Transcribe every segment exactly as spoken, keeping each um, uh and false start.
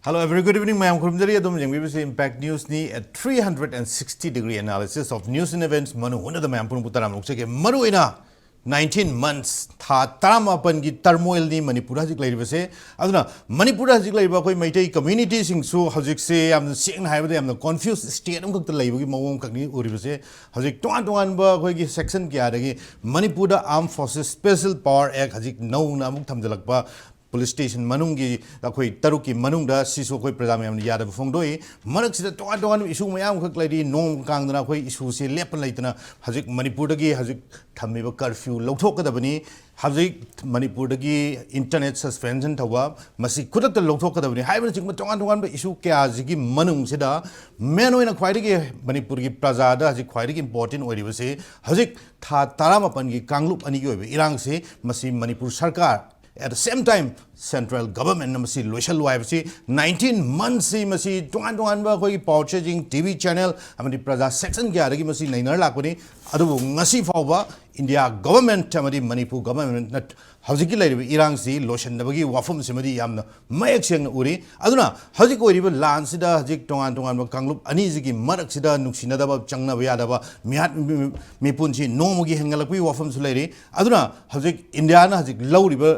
Hello, a very good evening. ꯃꯌꯥꯝ ꯈꯨꯔꯨꯝꯖꯔꯤ꯫ ꯑꯗꯨꯝ ꯌꯦꯡꯕꯤꯕꯁꯤ Impact News ꯅꯤ, a three hundred and sixty degree analysis of news and events꯫ ꯃꯅꯨꯡ ꯍꯨꯠꯅꯗ ꯃꯌꯥꯝ ꯄꯨꯝꯅꯃꯛꯄꯨ ꯇꯔꯥꯝꯅ ꯑꯣꯛꯆꯒꯦ꯫ ꯃꯔꯨꯑꯣꯏꯅ nineteen months, ꯊꯥ ꯇꯔꯥꯃꯥꯄꯟꯒꯤ turmoil ꯅꯤ ꯃꯅꯤꯄꯨꯔꯗ ꯍꯧꯖꯤꯛ ꯂꯩꯔꯤꯕꯁꯦ꯫ ꯑꯗꯨꯅ ꯃꯅꯤꯄꯨꯔꯗ ꯍꯧꯖꯤꯛ ꯂꯩꯔꯤꯕ ꯑꯩꯈꯣꯏ ꯃꯩꯇꯩ community ꯁꯤꯡꯁꯨ ꯍꯧꯖꯤꯛꯁꯦ ꯌꯥꯝꯅ ꯁꯦꯡꯅ ꯍꯥꯏꯔꯕꯗ ꯌꯥꯝꯅ confused state ꯑꯃꯈꯛꯇ ꯂꯩꯕꯒꯤ ꯃꯑꯣꯡ ꯑꯃꯈꯛꯅꯤ ꯎꯔꯤꯕꯁꯦ꯫ ꯍꯧꯖꯤꯛ ꯇꯣꯉꯥꯟ ꯇꯣꯉꯥꯟꯕ ꯑꯩꯈꯣꯏꯒꯤ section ꯀꯌꯥꯗꯒꯤ ꯃꯅꯤꯄꯨꯔꯗ Armed Forces Special Power Act ꯍꯧꯖꯤꯛ ꯅꯧꯅ ꯑꯃꯨꯛ ꯊꯝꯖꯤꯜꯂꯛꯄ, police station ꯃꯅꯨꯡꯒꯤ ꯑꯩꯈꯣꯏ ꯇꯔꯨꯛꯀꯤ ꯃꯅꯨꯡꯗ ꯁꯤꯁꯨ ꯑꯩꯈꯣꯏ ꯄ꯭ꯔꯖꯥ ꯃꯌꯥꯝꯅ ꯌꯥꯗꯕ ꯐꯣꯡꯗꯣꯛꯏ꯫ ꯃꯔꯛꯁꯤꯗ ꯇꯣꯉꯥꯟ ꯇꯣꯉꯥꯟꯕ issue ꯃꯌꯥꯝ ꯑꯃꯈꯛ ꯂꯩꯔꯤ꯫ ꯅꯣꯡꯃ ꯀꯥꯡꯗꯅ ꯑꯩꯈꯣꯏ issue ꯁꯦ ꯂꯦꯞꯄ ꯂꯩꯇꯅ ꯍꯧꯖꯤꯛ ꯃꯅꯤꯄꯨꯔꯗꯒꯤ ꯍꯧꯖꯤꯛ ꯊꯝꯃꯤꯕ curfew ꯂꯧꯊꯣꯛꯀꯗꯕꯅꯤ꯫ ꯍꯧꯖꯤꯛ ꯃꯅꯤꯄꯨꯔꯗꯒꯤ internet suspension ꯇꯧꯕ, ꯃꯁꯤ ꯈꯨꯗꯛꯇ ꯂꯧꯊꯣꯛꯀꯗꯕꯅꯤ ꯍꯥꯏꯕꯅꯆꯤꯡꯕ ꯇꯣꯉꯥꯟ ꯇꯣꯉꯥꯟꯕ issue ꯀꯌꯥꯁꯤꯒꯤ ꯃꯅꯨꯡꯁꯤꯗ main ꯑꯣꯏꯅ ꯈ꯭ꯋꯥꯏꯗꯒꯤ ꯃꯅꯤꯄꯨꯔꯒꯤ ꯄ꯭ꯔꯖꯥꯗ ꯍꯧꯖꯤꯛ ꯈ꯭ꯋꯥꯏꯗꯒꯤ important ꯑꯣꯏꯔꯤꯕꯁꯤ ꯍꯧꯖꯤꯛ ꯊꯥ ꯇꯔꯥꯃꯥꯄꯟꯒꯤ ꯀꯥꯡꯂꯨꯞ ꯑꯅꯤꯒꯤ ꯑꯣꯏꯕ ꯏꯔꯥꯡꯁꯤ, ꯃꯁꯤ ꯃꯅꯤꯄꯨꯔ ꯁꯔꯀꯥꯔ, at the same time central government ꯅ ꯃꯁꯤ ꯂꯣꯏꯁꯤꯜꯂꯨ ꯍꯥꯏꯕꯁꯤ, nineteen months ꯁꯤ ꯃꯁꯤ ꯇꯣꯉꯥꯟ ꯇꯣꯉꯥꯟꯕ ꯑꯩꯈꯣꯏꯒꯤ ꯄꯥꯎꯆꯦꯁꯤꯡ, TV channel ꯑꯃꯗꯤ ꯄ꯭ꯔꯖꯥ section ꯀꯌꯥꯗꯒꯤ ꯃꯁꯤ ꯅꯩꯅꯔ ꯂꯥꯛꯄꯅꯤ꯫ ꯑꯗꯨꯕꯨ ꯉꯁꯤ ꯐꯥꯎꯕ India government ꯑꯃꯗꯤ ꯃꯅꯤꯄꯨꯔ government ꯅ ꯍꯧꯖꯤꯛꯀꯤ ꯂꯩꯔꯤꯕ ꯏꯔꯥꯡꯁꯤ ꯂꯣꯏꯁꯤꯟꯗꯕꯒꯤ ꯋꯥꯐꯝꯁꯤꯃꯗꯤ ꯌꯥꯝꯅ ꯃꯌꯦꯛ ꯁꯦꯡꯅ ꯎꯔꯤ꯫ ꯑꯗꯨꯅ ꯍꯧꯖꯤꯛ ꯑꯣꯏꯔꯤꯕ ꯂꯥꯟꯁꯤꯗ ꯍꯧꯖꯤꯛ ꯇꯣꯉꯥꯟ ꯇꯣꯉꯥꯟꯕ ꯀꯥꯡꯂꯨꯞ ꯑꯅꯤꯁꯤꯒꯤ ꯃꯔꯛꯁꯤꯗ ꯅꯨꯡꯁꯤꯅꯗꯕ, ꯆꯪꯅꯕ ꯌꯥꯗꯕ ꯃꯤꯍꯥꯠ ꯃꯤꯄꯨꯟꯁꯤ ꯅꯣꯡꯃꯒꯤ ꯍꯦꯟꯒꯠꯂꯛꯄꯒꯤ ꯋꯥꯐꯝꯁꯨ ꯂꯩꯔꯤ꯫ ꯑꯗꯨꯅ ꯍꯧꯖꯤꯛ ꯏꯟꯗꯤꯌꯥꯅ ꯍꯧꯖꯤꯛ ꯂꯧꯔꯤꯕ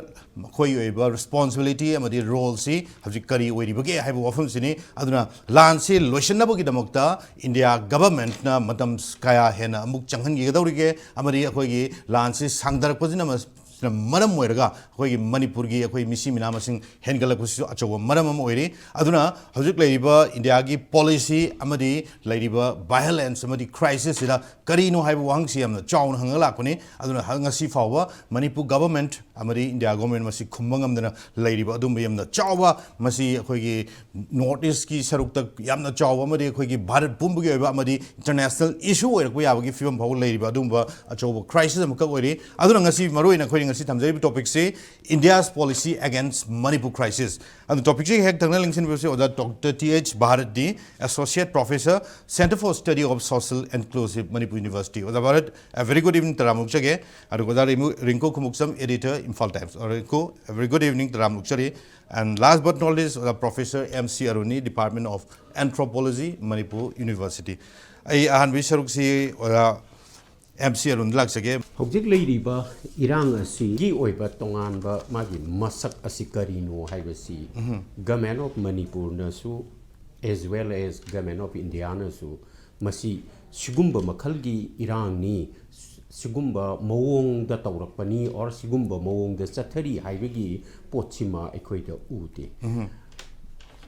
ꯃꯈꯣꯏꯒꯤ ꯑꯣꯏꯕ responsibility ꯑꯃꯗꯤ role ꯁꯤ ꯍꯧꯖꯤꯛ ꯀꯔꯤ ꯑꯣꯏꯔꯤꯕꯒꯦ ꯍꯥꯏꯕ ꯋꯥꯐꯝꯁꯤꯅꯤ꯫ ꯑꯗꯨꯅ ꯂꯥꯟꯁꯤ ꯂꯣꯏꯁꯤꯟꯅꯕꯒꯤꯗꯃꯛꯇ India government ꯅ ꯃꯇꯝ ꯀꯌꯥ ꯍꯦꯟꯅ ꯑꯃꯨꯛ ꯆꯪꯍꯟꯈꯤꯒꯗꯧꯔꯤꯒꯦ, ꯑꯃꯗꯤ ꯑꯩꯈꯣꯏꯒꯤ ꯂꯥꯟꯁꯤ ꯁꯥꯡꯊꯔꯛꯄꯁꯤꯅ ꯃ-, ꯁꯤꯅ ꯃꯔꯝ ꯑꯣꯏꯔꯒ ꯑꯩꯈꯣꯏꯒꯤ ꯃꯅꯤꯄꯨꯔꯒꯤ ꯑꯩꯈꯣꯏ ꯃꯤꯁꯤ ꯃꯤꯅꯥ ꯃꯁꯤꯡ ꯍꯦꯟꯒꯠꯂꯛꯄꯁꯤꯁꯨ ꯑꯆꯧꯕ ꯃꯔꯝ ꯑꯃ ꯑꯣꯏꯔꯤ꯫ ꯑꯗꯨꯅ ꯍꯧꯖꯤꯛ ꯂꯩꯔꯤꯕ ꯏꯟꯗꯤꯌꯥꯒꯤ policy ꯑꯃꯗꯤ ꯂꯩꯔꯤꯕ violence ꯑꯃꯗꯤ crisis ꯁꯤꯗ ꯀꯔꯤꯅꯣ ꯍꯥꯏꯕ ꯋꯥꯍꯪꯁꯤ ꯌꯥꯝꯅ ꯆꯥꯎꯅ ꯍꯪꯉ ꯂꯥꯛꯄꯅꯤ꯫ ꯑꯗꯨꯅ ꯍ-, ꯉꯁꯤ ꯐꯥꯎꯕ ꯃꯅꯤꯄꯨꯔ government ꯑꯃꯗꯤ ꯏꯟꯗꯤꯌꯥ government ꯃꯁꯤ ꯈꯨꯝꯕ ꯉꯝꯗꯅ ꯂꯩꯔꯤꯕ ꯑꯗꯨꯝꯕ ꯌꯥꯝꯅ ꯆꯥꯎꯕ, ꯃꯁꯤ ꯑꯩꯈꯣꯏꯒꯤ North East ꯀꯤ ꯁꯔꯨꯛꯇ ꯌꯥꯝꯅ ꯆꯥꯎꯕ ꯑꯃꯗꯤ ꯑꯩꯈꯣꯏꯒꯤ ꯚꯥꯔꯠ ꯄꯨꯝꯕꯒꯤ ꯑꯣꯏꯕ ꯑꯃꯗꯤ international issue ꯑꯣꯏꯔꯛꯄ ꯌꯥꯕꯒꯤ ꯐꯤꯕꯝ ꯐꯥꯎꯕ ꯂꯩꯔꯤꯕ ꯑꯗꯨꯒꯨꯝꯕ ꯑꯆꯧꯕ crisis ꯑꯃꯈꯛ ꯑꯣꯏꯔꯤ꯫ ꯑꯗꯨꯅ ꯉꯁꯤ ꯃꯔꯨꯑꯣꯏꯅ ꯑꯩꯈꯣꯏꯅ ꯉꯁꯤ ꯊꯝꯖꯔꯤꯕ ꯇꯣꯄꯤꯛꯁꯤ India's policy against Manipur crisis꯫ ꯑꯗꯨ ꯇꯣꯄꯤꯛꯁꯤ ꯍꯦꯛ ꯊꯪꯅ ꯂꯦꯡꯁꯤꯟꯕꯤꯕꯁꯤ ꯑꯣꯖꯥ ꯗꯣꯛꯇꯔ ꯇꯤ ꯑꯩꯆ ꯚꯥꯔꯠꯅꯤ, Associate Professor, Center for Study of Social Inclusive, Manipur University꯫ ꯑꯣꯖꯥ Bharat, a very good evening ꯇꯔꯥꯝꯅ ꯑꯣꯛꯆꯒꯦ꯫ ꯑꯗꯨꯒ ꯑꯣꯖꯥ ꯔꯤꯃꯨ-, ꯔꯤꯡꯀꯨ ꯈꯨꯃꯨꯛꯆꯝ, editor, Imphal Times꯫ ꯑꯣꯖꯥ ꯔꯤꯡꯀꯨ, a very good evening ꯇꯔꯥꯝꯅ ꯑꯣꯛꯆꯔꯤ꯫ And last but not least, ꯑꯣꯖꯥ professor M C ꯑꯔꯨꯟꯅꯤ, Department of Anthropology, Manipur University꯫ ꯑꯩ ꯑꯍꯥꯟꯕꯒꯤ ꯁꯔꯨꯛꯁꯤ ꯑꯣꯖꯥ ꯑꯦꯝ ꯁꯤ ꯑꯔꯨꯟꯗ ꯂꯥꯛꯆꯒꯦ꯫ ꯍꯧꯖꯤꯛ ꯂꯩꯔꯤꯕ ꯏꯔꯥꯡ ꯑꯁꯤꯒꯤ ꯑꯣꯏꯕ ꯇꯣꯉꯥꯟꯕ ꯃꯥꯒꯤ ꯃꯁꯛ ꯑꯁꯤ ꯀꯔꯤꯅꯣ ꯍꯥꯏꯕꯁꯤ Government of ꯃꯅꯤꯄꯨꯔꯅꯁꯨ as well as Government of ꯏꯟꯗꯤꯌꯥꯅꯁꯨ ꯃꯁꯤ ꯁꯤꯒꯨꯝꯕ ꯃꯈꯜꯒꯤ ꯏꯔꯥꯡꯅꯤ, ꯁꯤꯒꯨꯝꯕ ꯃꯑꯣꯡꯗ ꯇꯧꯔꯛꯄꯅꯤ, or ꯁꯤꯒꯨꯝꯕ ꯃꯑꯣꯡꯗ ꯆꯠꯊꯔꯤ ꯍꯥꯏꯕꯒꯤ ꯄꯣꯠꯁꯤꯃ ꯑꯩꯈꯣꯏꯗ ꯎꯗꯦ꯫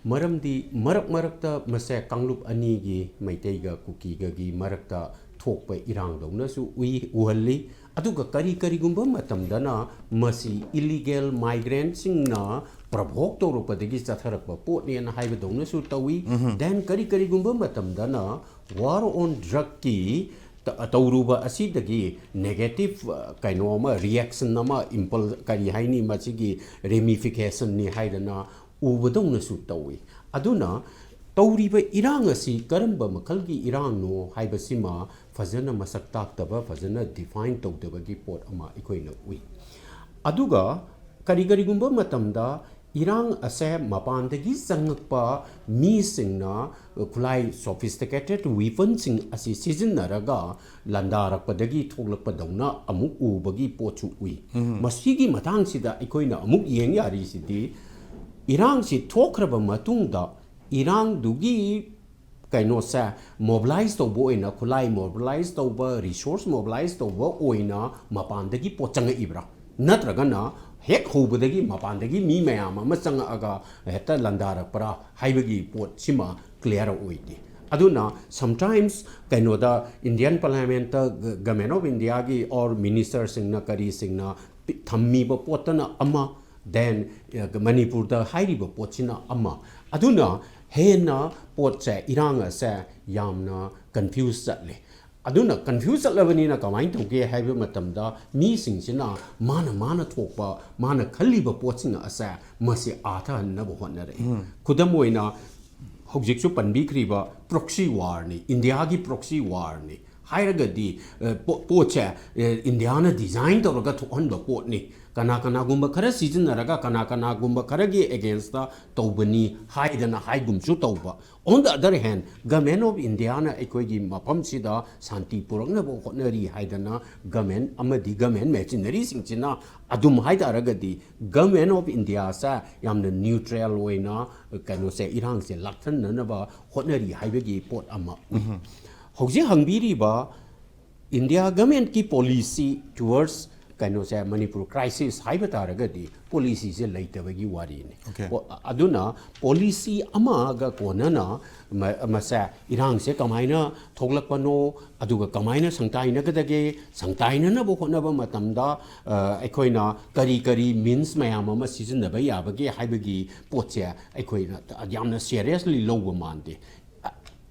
ꯃꯔꯝꯗꯤ ꯃꯔꯛ ꯃꯔꯛꯇ ꯃꯁꯦ ꯀꯥꯡꯂꯨꯞ ꯑꯅꯤꯒꯤ, ꯃꯩꯇꯩꯒ ꯀꯨꯀꯤꯒꯒꯤ ꯃꯔꯛꯇ ꯊꯣꯛꯄ ꯏꯔꯥꯡꯗꯧꯅꯁꯨ ꯎꯏ, ꯎꯍꯜꯂꯤ꯫ ꯑꯗꯨꯒ ꯀꯔꯤ ꯀꯔꯤꯒꯨꯝꯕ ꯃꯇꯝꯗꯅ ꯃꯁꯤ illegal migrantꯁꯤꯡꯅ provoke ꯇꯧꯔꯛꯄꯗꯒꯤ ꯆꯠꯊꯔꯛꯄ ꯄꯣꯠꯅꯦꯅ ꯍꯥꯏꯕꯗꯧꯅꯁꯨ ꯇꯧꯏ꯫ Then ꯀꯔꯤ ꯀꯔꯤꯒꯨꯝꯕ ꯃꯇꯝꯗꯅ war on drugꯀꯤ ꯇ-, ꯇꯧꯔꯨꯕ ꯑꯁꯤꯗꯒꯤ negative, ꯑ, ꯀꯩꯅꯣ ꯑꯃ, reaction ꯑꯃ, impul-, ꯀꯔꯤ ꯍꯥꯏꯅꯤ, ꯃꯁꯤꯒꯤ ramificationꯅꯤ ꯍꯥꯏꯗꯅ ꯎꯕꯗꯧꯅꯁꯨ ꯇꯧꯏ꯫ ꯑꯗꯨꯅ ꯇꯧꯔꯤꯕ ꯏꯔꯥꯡ ꯑꯁꯤ ꯀꯔꯝꯕ ꯃꯈꯜꯒꯤ ꯏꯔꯥꯡꯅꯣ ꯍꯥꯏꯕꯁꯤꯃ ꯐꯖꯅ ꯃꯁꯛ ꯇꯥꯛꯇꯕ, ꯐꯖꯅ define ꯇꯧꯗꯕꯒꯤ ꯄꯣꯠ ꯑꯃ ꯑꯩꯈꯣꯏꯅ ꯎꯏ꯫ ꯑꯗꯨꯒ ꯀꯔꯤ ꯀꯔꯤꯒꯨꯝꯕ ꯃꯇꯝꯗ ꯏꯔꯥꯡ ꯑꯁꯦ ꯃꯄꯥꯟꯗꯒꯤ ꯆꯪꯉꯛꯄ ꯃꯤꯁꯤꯡꯅ ꯈꯨꯠꯂꯥꯏ, sophisticated weaponꯁꯤꯡ ꯑꯁꯤ ꯁꯤꯖꯤꯟꯅꯔꯒ ꯂꯥꯟꯗꯥꯔꯛꯄꯗꯒꯤ ꯊꯣꯛꯂꯛꯄꯗꯧꯅ ꯑꯃꯨꯛ ꯎꯕꯒꯤ ꯄꯣꯠꯁꯨ ꯎꯏ꯫ ꯃꯁꯤꯒꯤ ꯃꯇꯥꯡꯁꯤꯗ ꯑꯩꯈꯣꯏꯅ ꯑꯃꯨꯛ ꯌꯦꯡ ꯌꯥꯔꯤꯁꯤꯗꯤ, ꯏꯔꯥꯡꯁꯤ ꯊꯣꯛꯈ꯭ꯔꯕ ꯃꯇꯨꯡꯗ ꯏꯔꯥꯡꯗꯨꯒꯤ ꯀꯩꯅꯣꯁꯦ mobilize ꯇꯧꯕ ꯑꯣꯏꯅ, ꯈꯨꯠꯂꯥꯏ mobilize ꯇꯧꯕ, resource mobilize ꯇꯧꯕ ꯑꯣꯏꯅ ꯃꯄꯥꯟꯗꯒꯤ ꯄꯣꯠ ꯆꯪꯉꯛꯏꯕ꯭ꯔꯥ? ꯅꯠꯇ꯭ꯔꯒꯅ ꯍꯦꯛ ꯍꯧꯕꯗꯒꯤ ꯃꯄꯥꯟꯗꯒꯤ ꯃꯤ ꯃꯌꯥꯝ ꯑꯃ ꯆꯪꯉꯛꯑꯒ ꯍꯦꯛꯇ ꯂꯥꯟꯗꯥꯔꯛꯄ꯭ꯔꯥ ꯍꯥꯏꯕꯒꯤ ꯄꯣꯠꯁꯤꯃ clear ꯑꯣꯏꯗꯦ꯫ ꯑꯗꯨꯅ sometimes ꯀꯩꯅꯣꯗ Indian Parliamentꯇ ꯒ-, Government of Indiaꯒꯤ or ministerꯁꯤꯡꯅ ꯀꯔꯤꯁꯤꯡꯅ ꯄꯤ-, ꯊꯝꯃꯤꯕ ꯄꯣꯠꯇꯅ ꯑꯃ, then, ꯑ, ꯃꯅꯤꯄꯨꯔꯗ ꯍꯥꯏꯔꯤꯕ ꯄꯣꯠꯁꯤꯅ ꯑꯃ꯫ ꯑꯗꯨꯅ ꯍꯦꯟꯅ ꯄꯣꯠꯁꯦ, ꯏꯔꯥꯡ ꯑꯁꯦ ꯌꯥꯝꯅ confuse ꯆꯠꯂꯦ꯫ ꯑꯗꯨꯅ ꯀꯟꯐ꯭ꯌꯨꯁ ꯆꯠꯂꯕꯅꯤꯅ ꯀꯃꯥꯏꯅ ꯇꯧꯒꯦ ꯍꯥꯏꯕ ꯃꯇꯝꯗ, ꯃꯤꯁꯤꯡꯁꯤꯅ ꯃꯥꯅ ꯃꯥꯅ ꯊꯣꯛꯄ, ꯃꯥꯅ ꯈꯜꯂꯤꯕ ꯄꯣꯠꯁꯤꯡ ꯑꯁꯦ ꯃꯁꯤ ꯑꯥꯊꯍꯟꯅꯕ ꯍꯣꯠꯅꯔꯛꯏ꯫ ꯈꯨꯗꯝ ꯑꯣꯏꯅ, ꯍꯧꯖꯤꯛꯁꯨ ꯄꯟꯕꯤꯈ꯭ꯔꯤꯕ ꯄ꯭ꯔꯣꯛꯁꯤ ꯋꯥꯔꯅꯤ, ꯏꯟꯗꯤꯌꯥꯒꯤ ꯄ꯭ꯔꯣꯛꯁꯤ ꯋꯥꯔꯅꯤ ꯍꯥꯏꯔꯒꯗꯤ, ꯑ, ꯄꯣ-, ꯄꯣꯠꯁꯦ, ꯑ, ꯏꯟꯗꯤꯌꯥꯅ ꯗꯤꯖꯥꯏꯟ ꯇꯧꯔꯒ ꯊꯣꯛꯍꯟꯕ ꯄꯣꯠꯅꯤ, ꯀꯅꯥ ꯀꯅꯥꯒꯨꯝꯕ ꯈꯔ ꯁꯤꯖꯤꯟꯅꯔꯒ ꯀꯅꯥ ꯀꯅꯥꯒꯨꯝꯕ ꯈꯔꯒꯤ ꯑꯦꯒꯦꯟꯁꯇ ꯇꯧꯕꯅꯤ ꯍꯥꯏꯗꯅ ꯍꯥꯏꯒꯨꯝꯁꯨ ꯇꯧꯕ꯫ On the other hand, Government of Indiaꯅ ꯑꯩꯈꯣꯏꯒꯤ ꯃꯐꯝꯁꯤꯗ ꯁꯥꯟꯇꯤ ꯄꯨꯔꯛꯅꯕ ꯍꯣꯠꯅꯔꯤ ꯍꯥꯏꯗꯅ government ꯑꯃꯗꯤ government machineryꯁꯤꯡꯁꯤꯅ ꯑꯗꯨꯝ ꯍꯥꯏ ꯇꯥꯔꯒꯗꯤ, Government of Indiaꯁꯦ ꯌꯥꯝꯅ neutral ꯑꯣꯏꯅ ꯀꯩꯅꯣꯁꯦ, ꯏꯔꯥꯡꯁꯦ ꯂꯥꯛꯊꯟꯅꯅꯕ ꯍꯣꯠꯅꯔꯤ ꯍꯥꯏꯕꯒꯤ ꯄꯣꯠ ꯑꯃ ꯎꯏ꯫ ꯍꯧꯖꯤꯛ ꯍꯪꯕꯤꯔꯤꯕ India governmentꯀꯤ policy towards ꯀꯩꯅꯣꯁꯦ, ꯃꯅꯤꯄꯨꯔ crisis ꯍꯥꯏꯕ ꯇꯥꯔꯒꯗꯤ, policyꯁꯦ ꯂꯩꯇꯕꯒꯤ ꯋꯥꯔꯤꯅꯤ꯫ Okay. ꯄꯣ-, ꯑꯗꯨꯅ policy ꯑꯃꯒ ꯀꯣꯟꯅꯅ ꯃ-, ꯃꯁꯦ, ꯏꯔꯥꯡꯁꯦ ꯀꯃꯥꯏꯅ ꯊꯣꯛꯂꯛꯄꯅꯣ, ꯑꯗꯨꯒ ꯀꯃꯥꯏꯅ ꯁꯪꯇꯥꯏꯅꯒꯗꯒꯦ, ꯁꯪꯇꯥꯏꯅꯅꯕ ꯍꯣꯠꯅꯕ ꯃꯇꯝꯗ, ꯑ, ꯑꯩꯈꯣꯏꯅ ꯀꯔꯤ ꯀꯔꯤ means ꯃꯌꯥꯝ ꯑꯃ ꯁꯤꯖꯤꯟꯅꯕ ꯌꯥꯕꯒꯦ ꯍꯥꯏꯕꯒꯤ ꯄꯣꯠꯁꯦ ꯑꯩꯈꯣꯏꯅ ꯌꯥꯝꯅ seriously ꯂꯧꯕ ꯃꯥꯟꯗꯦ꯫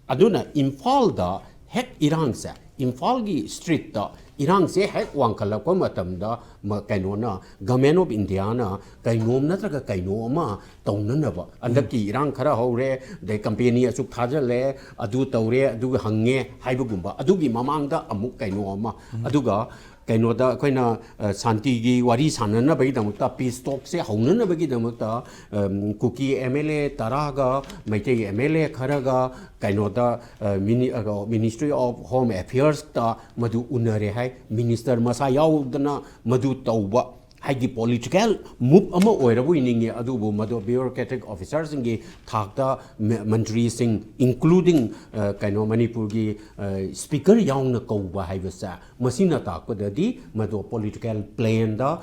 ꯑꯗꯨꯅ ꯏꯝꯐꯥꯜꯗ ꯍꯦꯛ ꯏꯔꯥꯡꯁꯦ, ꯏꯝꯐꯥꯜꯒꯤ streetꯇ ꯏꯔꯥꯡꯁꯦ ꯍꯦꯛ ꯋꯥꯡꯈꯠꯂꯛꯄ ꯃꯇꯝꯗ, ꯃ-, ꯀꯩꯅꯣꯅ, Government of Indiaꯅ ꯀꯩꯅꯣꯝ ꯅꯠꯇ꯭ꯔꯒ ꯀꯩꯅꯣ ꯑꯃ ꯇꯧꯅꯅꯕ, ꯍꯟꯗꯛꯀꯤ ꯏꯔꯥꯡ ꯈꯔ ꯍꯧꯔꯦ, ꯑꯗꯩ company ꯑꯁꯨꯛ ꯊꯥꯖꯤꯜꯂꯦ, ꯑꯗꯨ ꯇꯧꯔꯦ, ꯑꯗꯨꯒ ꯍꯪꯉꯦ ꯍꯥꯏꯕꯒꯨꯝꯕ, ꯑꯗꯨꯒꯤ ꯃꯃꯥꯡꯗ ꯑꯃꯨꯛ ꯀꯩꯅꯣ ꯑꯃ, ꯑꯗꯨꯒ ꯀꯩꯅꯣꯗ ꯑꯩꯈꯣꯏꯅ, ꯑ, ꯁꯥꯟꯇꯤꯒꯤ ꯋꯥꯔꯤ ꯁꯥꯟꯅꯅꯕꯒꯤꯗꯃꯛꯇ, peace talkꯁꯦ ꯍꯧꯅꯅꯕꯒꯤꯗꯃꯛꯇ, ꯑꯝ, ꯀꯨꯀꯤ MLA ꯇꯔꯥꯒ ꯃꯩꯇꯩ MLA ꯈꯔꯒ ꯀꯩꯅꯣꯗ, ꯑ, ꯃꯤꯅꯤ-, ꯑ, Ministry of Home Affairsꯇ ꯃꯗꯨ ꯎꯅꯔꯦ ꯍꯥꯏ꯫ Minister ꯃꯁꯥ ꯌꯥꯎꯗꯅ ꯃꯗꯨ ꯇꯧꯕ, ꯍꯥꯏꯗꯤ political move ꯑꯃ ꯑꯣꯏꯔꯕꯣꯏ ꯅꯤꯡꯉꯤ, ꯑꯗꯨꯕꯨ ꯃꯗꯨ bureaucratic officerꯁꯤꯡꯒꯤ ꯊꯥꯛꯇ ꯃ-, ꯃꯟꯇ꯭ꯔꯤꯁꯤꯡ, including, ꯑ, ꯀꯩꯅꯣ, ꯃꯅꯤꯄꯨꯔꯒꯤ, ꯑ, speaker ꯌꯥꯎꯅ ꯀꯧꯕ ꯍꯥꯏꯕꯁꯦ, ꯃꯁꯤꯅ ꯇꯥꯛꯄꯗꯗꯤ ꯃꯗꯨ political planꯗ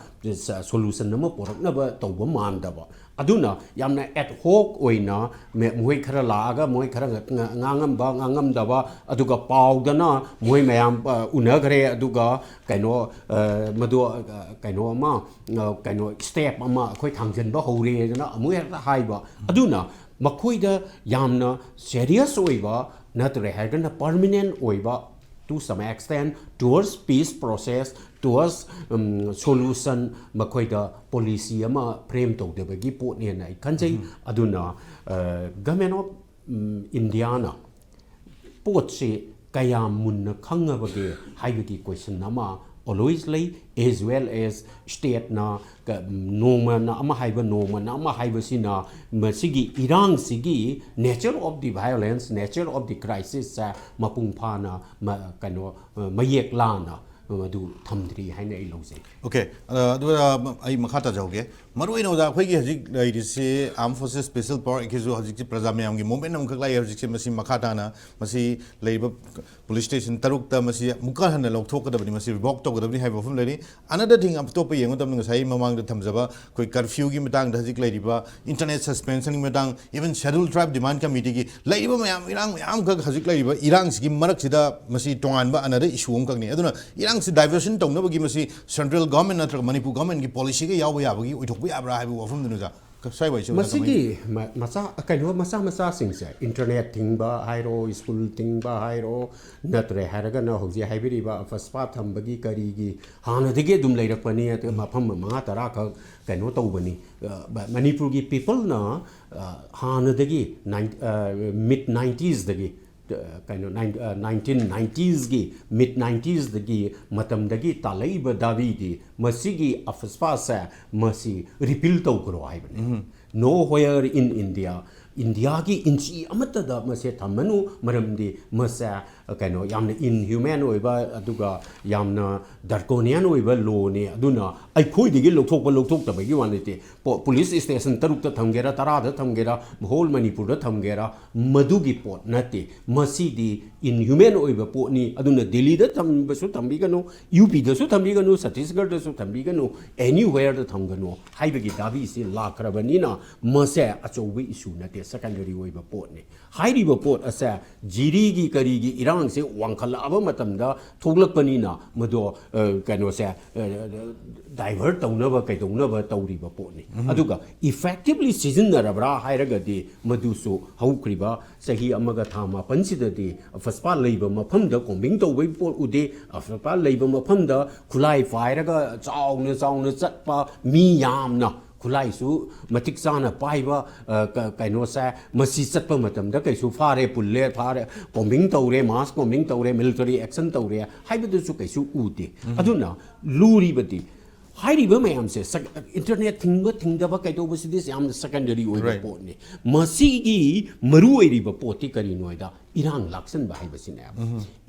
solution ꯑꯃ ꯄꯨꯔꯛꯅꯕ ꯇꯧꯕ ꯃꯥꯟꯗꯕ꯫ ꯑꯗꯨꯅ ꯌꯥꯝꯅ ad hoc ꯑꯣꯏꯅ ꯃꯦ-, ꯃꯈꯣꯏ ꯈꯔ ꯂꯥꯛꯑꯒ ꯃꯈꯣꯏ ꯈꯔ ꯉ-, ꯉ-, ꯉꯥꯡꯉꯝꯕ, ꯉꯥꯡꯉꯝꯗꯕ, ꯑꯗꯨꯒ ꯄꯥꯎꯗꯅ ꯃꯈꯣꯏ ꯃꯌꯥꯝ, ꯑ, ꯎꯅꯈ꯭ꯔꯦ, ꯑꯗꯨꯒ ꯀꯩꯅꯣ, ꯑ, ꯃꯗꯨ, ꯑ, ꯀꯩꯅꯣ ꯑꯃ, ꯑ, ꯀꯩꯅꯣ step ꯑꯃ ꯑꯩꯈꯣꯏ ꯊꯥꯡꯖꯟꯕ ꯍꯧꯔꯦꯗꯅ ꯑꯃꯨꯛ ꯍꯦꯛꯇ ꯍꯥꯏꯕ꯫ ꯑꯗꯨꯅ ꯃꯈꯣꯏꯗ ꯌꯥꯝꯅ serious ꯑꯣꯏꯕ, ꯅꯠꯇ꯭ꯔꯦ ꯍꯥꯏꯔꯒꯅ permanent ꯑꯣꯏꯕ to some extent towards peace process, towards um, solution, ꯃꯈꯣꯏꯗ policy ꯑꯃ frame ꯇꯧꯗꯕꯒꯤ ꯄꯣꯠꯅꯦꯅ ꯑꯩ ꯈꯟꯖꯩ꯫ ꯑꯗꯨꯅ ꯒꯚꯔꯟꯃꯦꯟ ꯑꯣꯐ ꯏꯟꯗꯤꯌꯥꯅ ꯄꯣꯠꯁꯤ ꯀꯌꯥꯝ ꯃꯨꯟꯅ ꯈꯪꯉꯕꯒꯦ ꯍꯥꯏꯕꯒꯤ question ꯑꯃ always ꯂꯩ, as well as stateꯅ ꯀ- ꯅꯣꯡꯃꯅ ꯑꯃ ꯍꯥꯏꯕ, ꯅꯣꯡꯃꯅ ꯑꯃ ꯍꯥꯏꯕꯁꯤꯅ ꯃꯁꯤꯒꯤ ꯏꯔꯥꯡꯁꯤꯒꯤ nature of the violence, nature of the crisisꯁꯦ ꯃꯄꯨꯡ ꯐꯥꯅ ꯃ- ꯀꯩꯅꯣ ꯑ, ꯃꯌꯦꯛ ꯂꯥꯅ ꯃꯗꯨ ꯊꯝꯗ꯭ꯔꯤ ꯍꯥꯏꯅ ꯑꯩ ꯂꯧꯖꯩ꯫ ꯑꯣꯀꯦ, ꯑꯗꯨꯒ ꯑꯩ ꯃꯈꯥ ꯇꯥꯖꯍꯧꯒꯦ꯫ ꯃꯔꯨꯑꯣꯏꯅ ꯑꯣꯖꯥ, ꯑꯩꯈꯣꯏꯒꯤ ꯍꯧꯖꯤꯛ ꯂꯩꯔꯤꯁꯤ Armed Forces Special Power Actꯁꯨ ꯍꯧꯖꯤꯛꯁꯤ ꯄ꯭ꯔꯖꯥ ꯃꯌꯥꯝꯒꯤ movement ꯑꯃꯈꯛ ꯂꯥꯛꯑꯦ꯫ ꯍꯧꯖꯤꯛꯁꯦ ꯃꯁꯤ ꯃꯈꯥ ꯇꯥꯅ ꯃꯁꯤ ꯂꯩꯔꯤꯕ police station ꯇꯔꯨꯛꯇ ꯃꯁꯤ ꯑꯃꯨꯛꯀ ꯍꯟꯅ ꯂꯧꯊꯣꯛꯀꯗꯕꯅꯤ, ꯃꯁꯤ revoke ꯇꯧꯒꯗꯕꯅꯤ ꯍꯥꯏꯕ ꯋꯥꯐꯝ ꯂꯩꯔꯤ꯫ Another thing, ꯑꯇꯣꯞꯄ ꯌꯦꯡꯕ ꯃꯇꯝꯗ ꯉꯁꯥꯏ ꯃꯃꯥꯡꯗ ꯊꯝꯖꯕ ꯑꯩꯈꯣꯏ curfewꯒꯤ ꯃꯇꯥꯡꯗ, ꯍꯧꯖꯤꯛ ꯂꯩꯔꯤꯕ internet suspensionꯒꯤ ꯃꯇꯥꯡ, even Scheduled Tribe demand committeeꯒꯤ ꯂꯩꯔꯤꯕ ꯃꯌꯥꯝ, ꯏꯔꯥꯡ ꯃꯌꯥꯝꯈꯛ ꯍꯧꯖꯤꯛ ꯂꯩꯔꯤꯕ ꯏꯔꯥꯡꯁꯤꯒꯤ ꯃꯔꯛꯁꯤꯗ ꯃꯁꯤ ꯇꯣꯉꯥꯟꯕ another issue ꯑꯃꯈꯛꯅꯤ꯫ ꯑꯗꯨꯅ ꯏꯔꯥꯡꯁꯤ diversion ꯇꯧꯅꯕꯒꯤ ꯃꯁꯤ central government ꯅꯠꯇ꯭ꯔꯒ ꯃꯅꯤꯄꯨꯔ governmentꯀꯤ policyꯒ ꯌꯥꯎꯕ ꯌꯥꯕꯒꯤ ꯑꯣꯏꯊꯣꯛꯄ ꯌꯥꯕ꯭ꯔꯥ ꯍꯥꯏꯕ ꯋꯥꯐꯝꯗꯨꯅ ꯑꯣꯖꯥ, ꯁ꯭ꯋꯥꯏ ꯋꯥꯏꯁꯤ ꯑꯣꯖꯥ ꯀꯃꯥꯏꯅ ꯃꯁꯤꯒꯤ ꯃ- ꯃꯆꯥ ꯀꯩꯅꯣ, ꯃꯆꯥ ꯃꯆꯥꯁꯤꯡꯁꯦ, internet ꯊꯤꯡꯕ ꯍꯥꯏꯔꯣ, school ꯊꯤꯡꯕ ꯍꯥꯏꯔꯣ, ꯅꯠꯇ꯭ꯔꯦ ꯍꯥꯏꯔꯒꯅ ꯍꯧꯖꯤꯛ ꯍꯥꯏꯕꯤꯔꯤꯕ ꯑꯐꯁꯄꯥ ꯊꯝꯕꯒꯤ ꯀꯔꯤꯒꯤ ꯍꯥꯟꯅꯗꯒꯤ ꯑꯗꯨꯝ ꯂꯩꯔꯛꯄꯅꯤ꯫ ꯑꯗꯨꯒ ꯃꯐꯝ ꯃꯉꯥ ꯇꯔꯥ ꯈꯛ ꯀꯩꯅꯣ ꯇꯧꯕꯅꯤ꯫ ꯑ, ꯃꯅꯤꯄꯨꯔꯒꯤ peopleꯅ ꯑ, ꯍꯥꯟꯅꯗꯒꯤ ꯅꯥꯏꯟ- ꯑ, mid ninetiesꯗꯒꯤ ꯑ, ꯀꯩꯅꯣ ꯅꯥꯏꯟ- ꯑ, nineteen ninetiesꯀꯤ, mid ninetiesꯗꯒꯤ ꯃꯇꯝꯗꯒꯤ ꯇꯥꯜꯂꯛꯏꯕ ꯗꯥꯕꯤꯗꯤ ꯃꯁꯤꯒꯤ ꯑꯐꯁꯄꯥꯁꯦ ꯃꯁꯤ repeal ꯇꯧꯈ꯭ꯔꯣ ꯍꯥꯏꯕꯅꯤ꯫ Nowhere in India, ꯏꯟꯗꯤꯌꯥꯒꯤ ꯏꯟꯆꯤ ꯑꯃꯠꯇꯗ ꯃꯁꯦ ꯊꯝꯃꯅꯨ, ꯃꯔꯝꯗꯤ ꯃꯁꯦ ꯀꯩꯅꯣ ꯌꯥꯝꯅ inhuman ꯑꯣꯏꯕ ꯑꯗꯨꯒ ꯌꯥꯝꯅ draconian ꯑꯣꯏꯕ lawꯅꯤ꯫ ꯑꯗꯨꯅ ꯑꯩꯈꯣꯏꯗꯒꯤ ꯂꯧꯊꯣꯛꯄ ꯂꯧꯊꯣꯛꯇꯕꯒꯤ ꯋꯥ ꯅꯠꯇꯦ꯫ ꯄꯣ- police station ꯇꯔꯨꯛꯇ ꯊꯝꯒꯦꯔꯥ, ꯇꯔꯥꯗ ꯊꯝꯒꯦꯔꯥ, whole ꯃꯅꯤꯄꯨꯔꯗ ꯊꯝꯒꯦꯔꯥ, ꯃꯗꯨꯒꯤ ꯄꯣꯠ ꯅꯠꯇꯦ꯫ ꯃꯁꯤꯗꯤ inhuman ꯑꯣꯏꯕ ꯄꯣꯠꯅꯤ꯫ ꯑꯗꯨꯅ ꯗꯦꯜꯂꯤꯗ ꯊꯝꯕꯁꯨ ꯊꯝꯕꯤꯒꯅꯨ, UPꯗꯁꯨ ꯊꯝꯕꯤꯒꯅꯨ, ꯁꯠꯇꯤꯁꯒꯔꯗꯁꯨ ꯊꯝꯕꯤꯒꯅꯨ, anywhereꯗ ꯊꯝꯒꯅꯨ ꯍꯥꯏꯕꯒꯤ ꯗꯥꯕꯤꯁꯤ ꯂꯥꯛꯈ꯭ꯔꯕꯅꯤꯅ ꯃꯁꯦ ꯑꯆꯧꯕ issue ꯅꯠꯇꯦ, secondary ꯑꯣꯏꯕ ꯄꯣꯠꯅꯤ꯫ ꯍꯥꯏꯔꯤꯕ ꯄꯣꯠ ꯑꯁꯦ ꯖꯤꯔꯤꯒꯤ ꯀꯔꯤꯒꯤ ꯏꯔꯥꯡ ꯁꯦ ꯋꯥꯡꯈꯠꯂꯛꯑꯕ ꯃꯇꯝꯗ ꯊꯣꯛꯂꯛꯄꯅꯤꯅ ꯃꯗꯣ, ꯑ, ꯀꯩꯅꯣꯁꯦ, ꯑ, divert ꯇꯧꯅꯕ ꯀꯩꯗꯧꯅꯕ ꯇꯧꯔꯤꯕ ꯄꯣꯠꯅꯤ꯫ ꯑꯗꯨꯒ effectively ꯁꯤꯖꯤꯟꯅꯔꯕ꯭ꯔꯥ ꯍꯥꯏꯔꯒꯗꯤ ꯃꯗꯨꯁꯨ ꯍꯧꯈ꯭ꯔꯤꯕ ꯆꯍꯤ ꯑꯃꯒ ꯊꯥ ꯃꯥꯄꯟꯁꯤꯗꯗꯤ ꯑꯐꯁꯄꯥ ꯂꯩꯕ ꯃꯐꯝꯗ combing ꯇꯧꯕꯒꯤ ꯄꯣꯠ ꯎꯗꯦ꯫ ꯑꯐꯁꯄꯥ ꯂꯩꯕ ꯃꯐꯝꯗ ꯈꯨꯠꯂꯥꯏ ꯄꯥꯏꯔꯒ ꯆꯥꯎꯅ ꯆꯥꯎꯅ ꯆꯠꯄ, ꯃꯤ ꯌꯥꯝꯅ ꯈꯨꯠꯂꯥꯏꯁꯨ ꯃꯇꯤꯛ ꯆꯥꯅ ꯄꯥꯏꯕ, ꯑ, ꯀ-, ꯀꯩꯅꯣꯁꯦ, ꯃꯁꯤ ꯆꯠꯄ ꯃꯇꯝꯗ ꯀꯩꯁꯨ ꯐꯥꯔꯦ, ꯄꯨꯜꯂꯦ, ꯐꯥꯔꯦ, combing ꯇꯧꯔꯦ, mass combing ꯇꯧꯔꯦ, military action ꯇꯧꯔꯦ ꯍꯥꯏꯕꯗꯨꯁꯨ ꯀꯩꯁꯨ ꯎꯗꯦ꯫ ꯑꯗꯨꯅ ꯂꯨꯔꯤꯕꯗꯤ ꯍꯥꯏꯔꯤꯕ ꯃꯌꯥꯝꯁꯦ, ꯁꯛ-, internet ꯊꯤꯡꯕ ꯊꯤꯡꯗꯕ ꯀꯩꯗꯧꯕꯁꯤꯗꯤ ꯌꯥꯝꯅ secondary ꯑꯣꯏꯕ Right. ꯄꯣꯠꯅꯤ꯫ ꯃꯁꯤꯒꯤ ꯃꯔꯨ ꯑꯣꯏꯔꯤꯕ ꯄꯣꯠꯇꯤ ꯀꯔꯤꯅꯣ ꯍꯥꯏꯗ, ꯏꯔꯥꯡ ꯂꯥꯛꯁꯟꯕ ꯍꯥꯏꯕꯁꯤꯅꯦꯕ꯫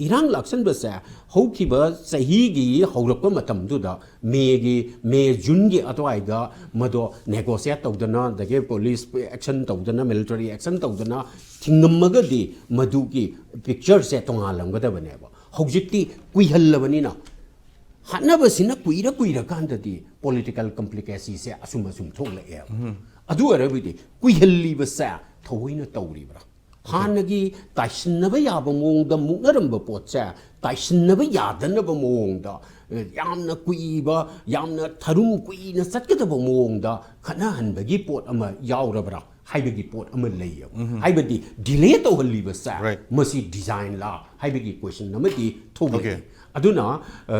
ꯏꯔꯥꯡ ꯂꯥꯛꯁꯟꯕꯁꯦ ꯍꯧꯈꯤꯕ ꯆꯍꯤꯒꯤ ꯍꯧꯔꯛꯄ ꯃꯇꯝꯗꯨꯗ, ꯃꯦꯒꯤ, ꯃꯦ, ꯖꯨꯟꯒꯤ ꯑꯗꯨꯋꯥꯏꯗ ꯃꯗꯣ negotiate ꯇꯧꯗꯅ, ꯑꯗꯒꯤ police action ꯇꯧꯗꯅ, military action ꯇꯧꯗꯅ ꯊꯤꯡꯉꯝꯃꯒꯗꯤ ꯃꯗꯨꯒꯤ pictureꯁꯦ ꯇꯣꯉꯥꯜꯂꯝꯒꯗꯕꯅꯦꯕ꯫ ꯍꯧꯖꯤꯛꯇꯤ ꯀꯨꯏꯍꯜꯂꯕꯅꯤꯅ, ꯍꯥꯠꯅꯕꯁꯤꯅ ꯀꯨꯏꯔ ꯀꯨꯏꯔꯀꯥꯟꯗꯗꯤ political complicacyꯁꯦ ꯑꯁꯨꯝ ꯑꯁꯨꯝ ꯊꯣꯛꯂꯛꯑꯦꯕ꯫ ꯑꯗꯨ ꯑꯣꯏꯔꯕꯗꯤ ꯀꯨꯏꯍꯜꯂꯤꯕꯁꯦ ꯊꯑꯣꯏꯅ ꯇꯧꯔꯤꯕ꯭ꯔꯥ? ꯍꯥꯟꯅꯒꯤ ꯇꯥꯏꯁꯤꯟꯅꯕ ꯌꯥꯕ ꯃꯑꯣꯡꯗ ꯃꯨꯛꯅꯔꯝꯕ ꯄꯣꯠꯁꯦ ꯇꯥꯏꯁꯤꯟꯅꯕ ꯌꯥꯗꯅꯕ ꯃꯑꯣꯡꯗ, ꯑꯦ, ꯌꯥꯝꯅ ꯀꯨꯏꯕ, ꯌꯥꯝꯅ ꯊꯔꯨꯝ ꯀꯨꯏꯅ ꯆꯠꯀꯗꯕ ꯃꯑꯣꯡꯗ ꯈꯠꯅꯍꯟꯕꯒꯤ ꯄꯣꯠ ꯑꯃ ꯌꯥꯎꯔꯕ꯭ꯔꯥ ꯍꯥꯏꯕꯒꯤ ꯄꯣꯠ ꯑꯃ ꯂꯩꯌꯦꯕ꯫ ꯍꯥꯏꯕꯗꯤ delay ꯇꯧꯍꯜꯂꯤꯕꯁꯦ Right. ꯃꯁꯤ designꯂꯥ ꯍꯥꯏꯕꯒꯤ question ꯑꯃꯗꯤ ꯊꯣꯛꯂꯛꯏ꯫ Okay. ꯑꯗꯨꯅ, ꯑ,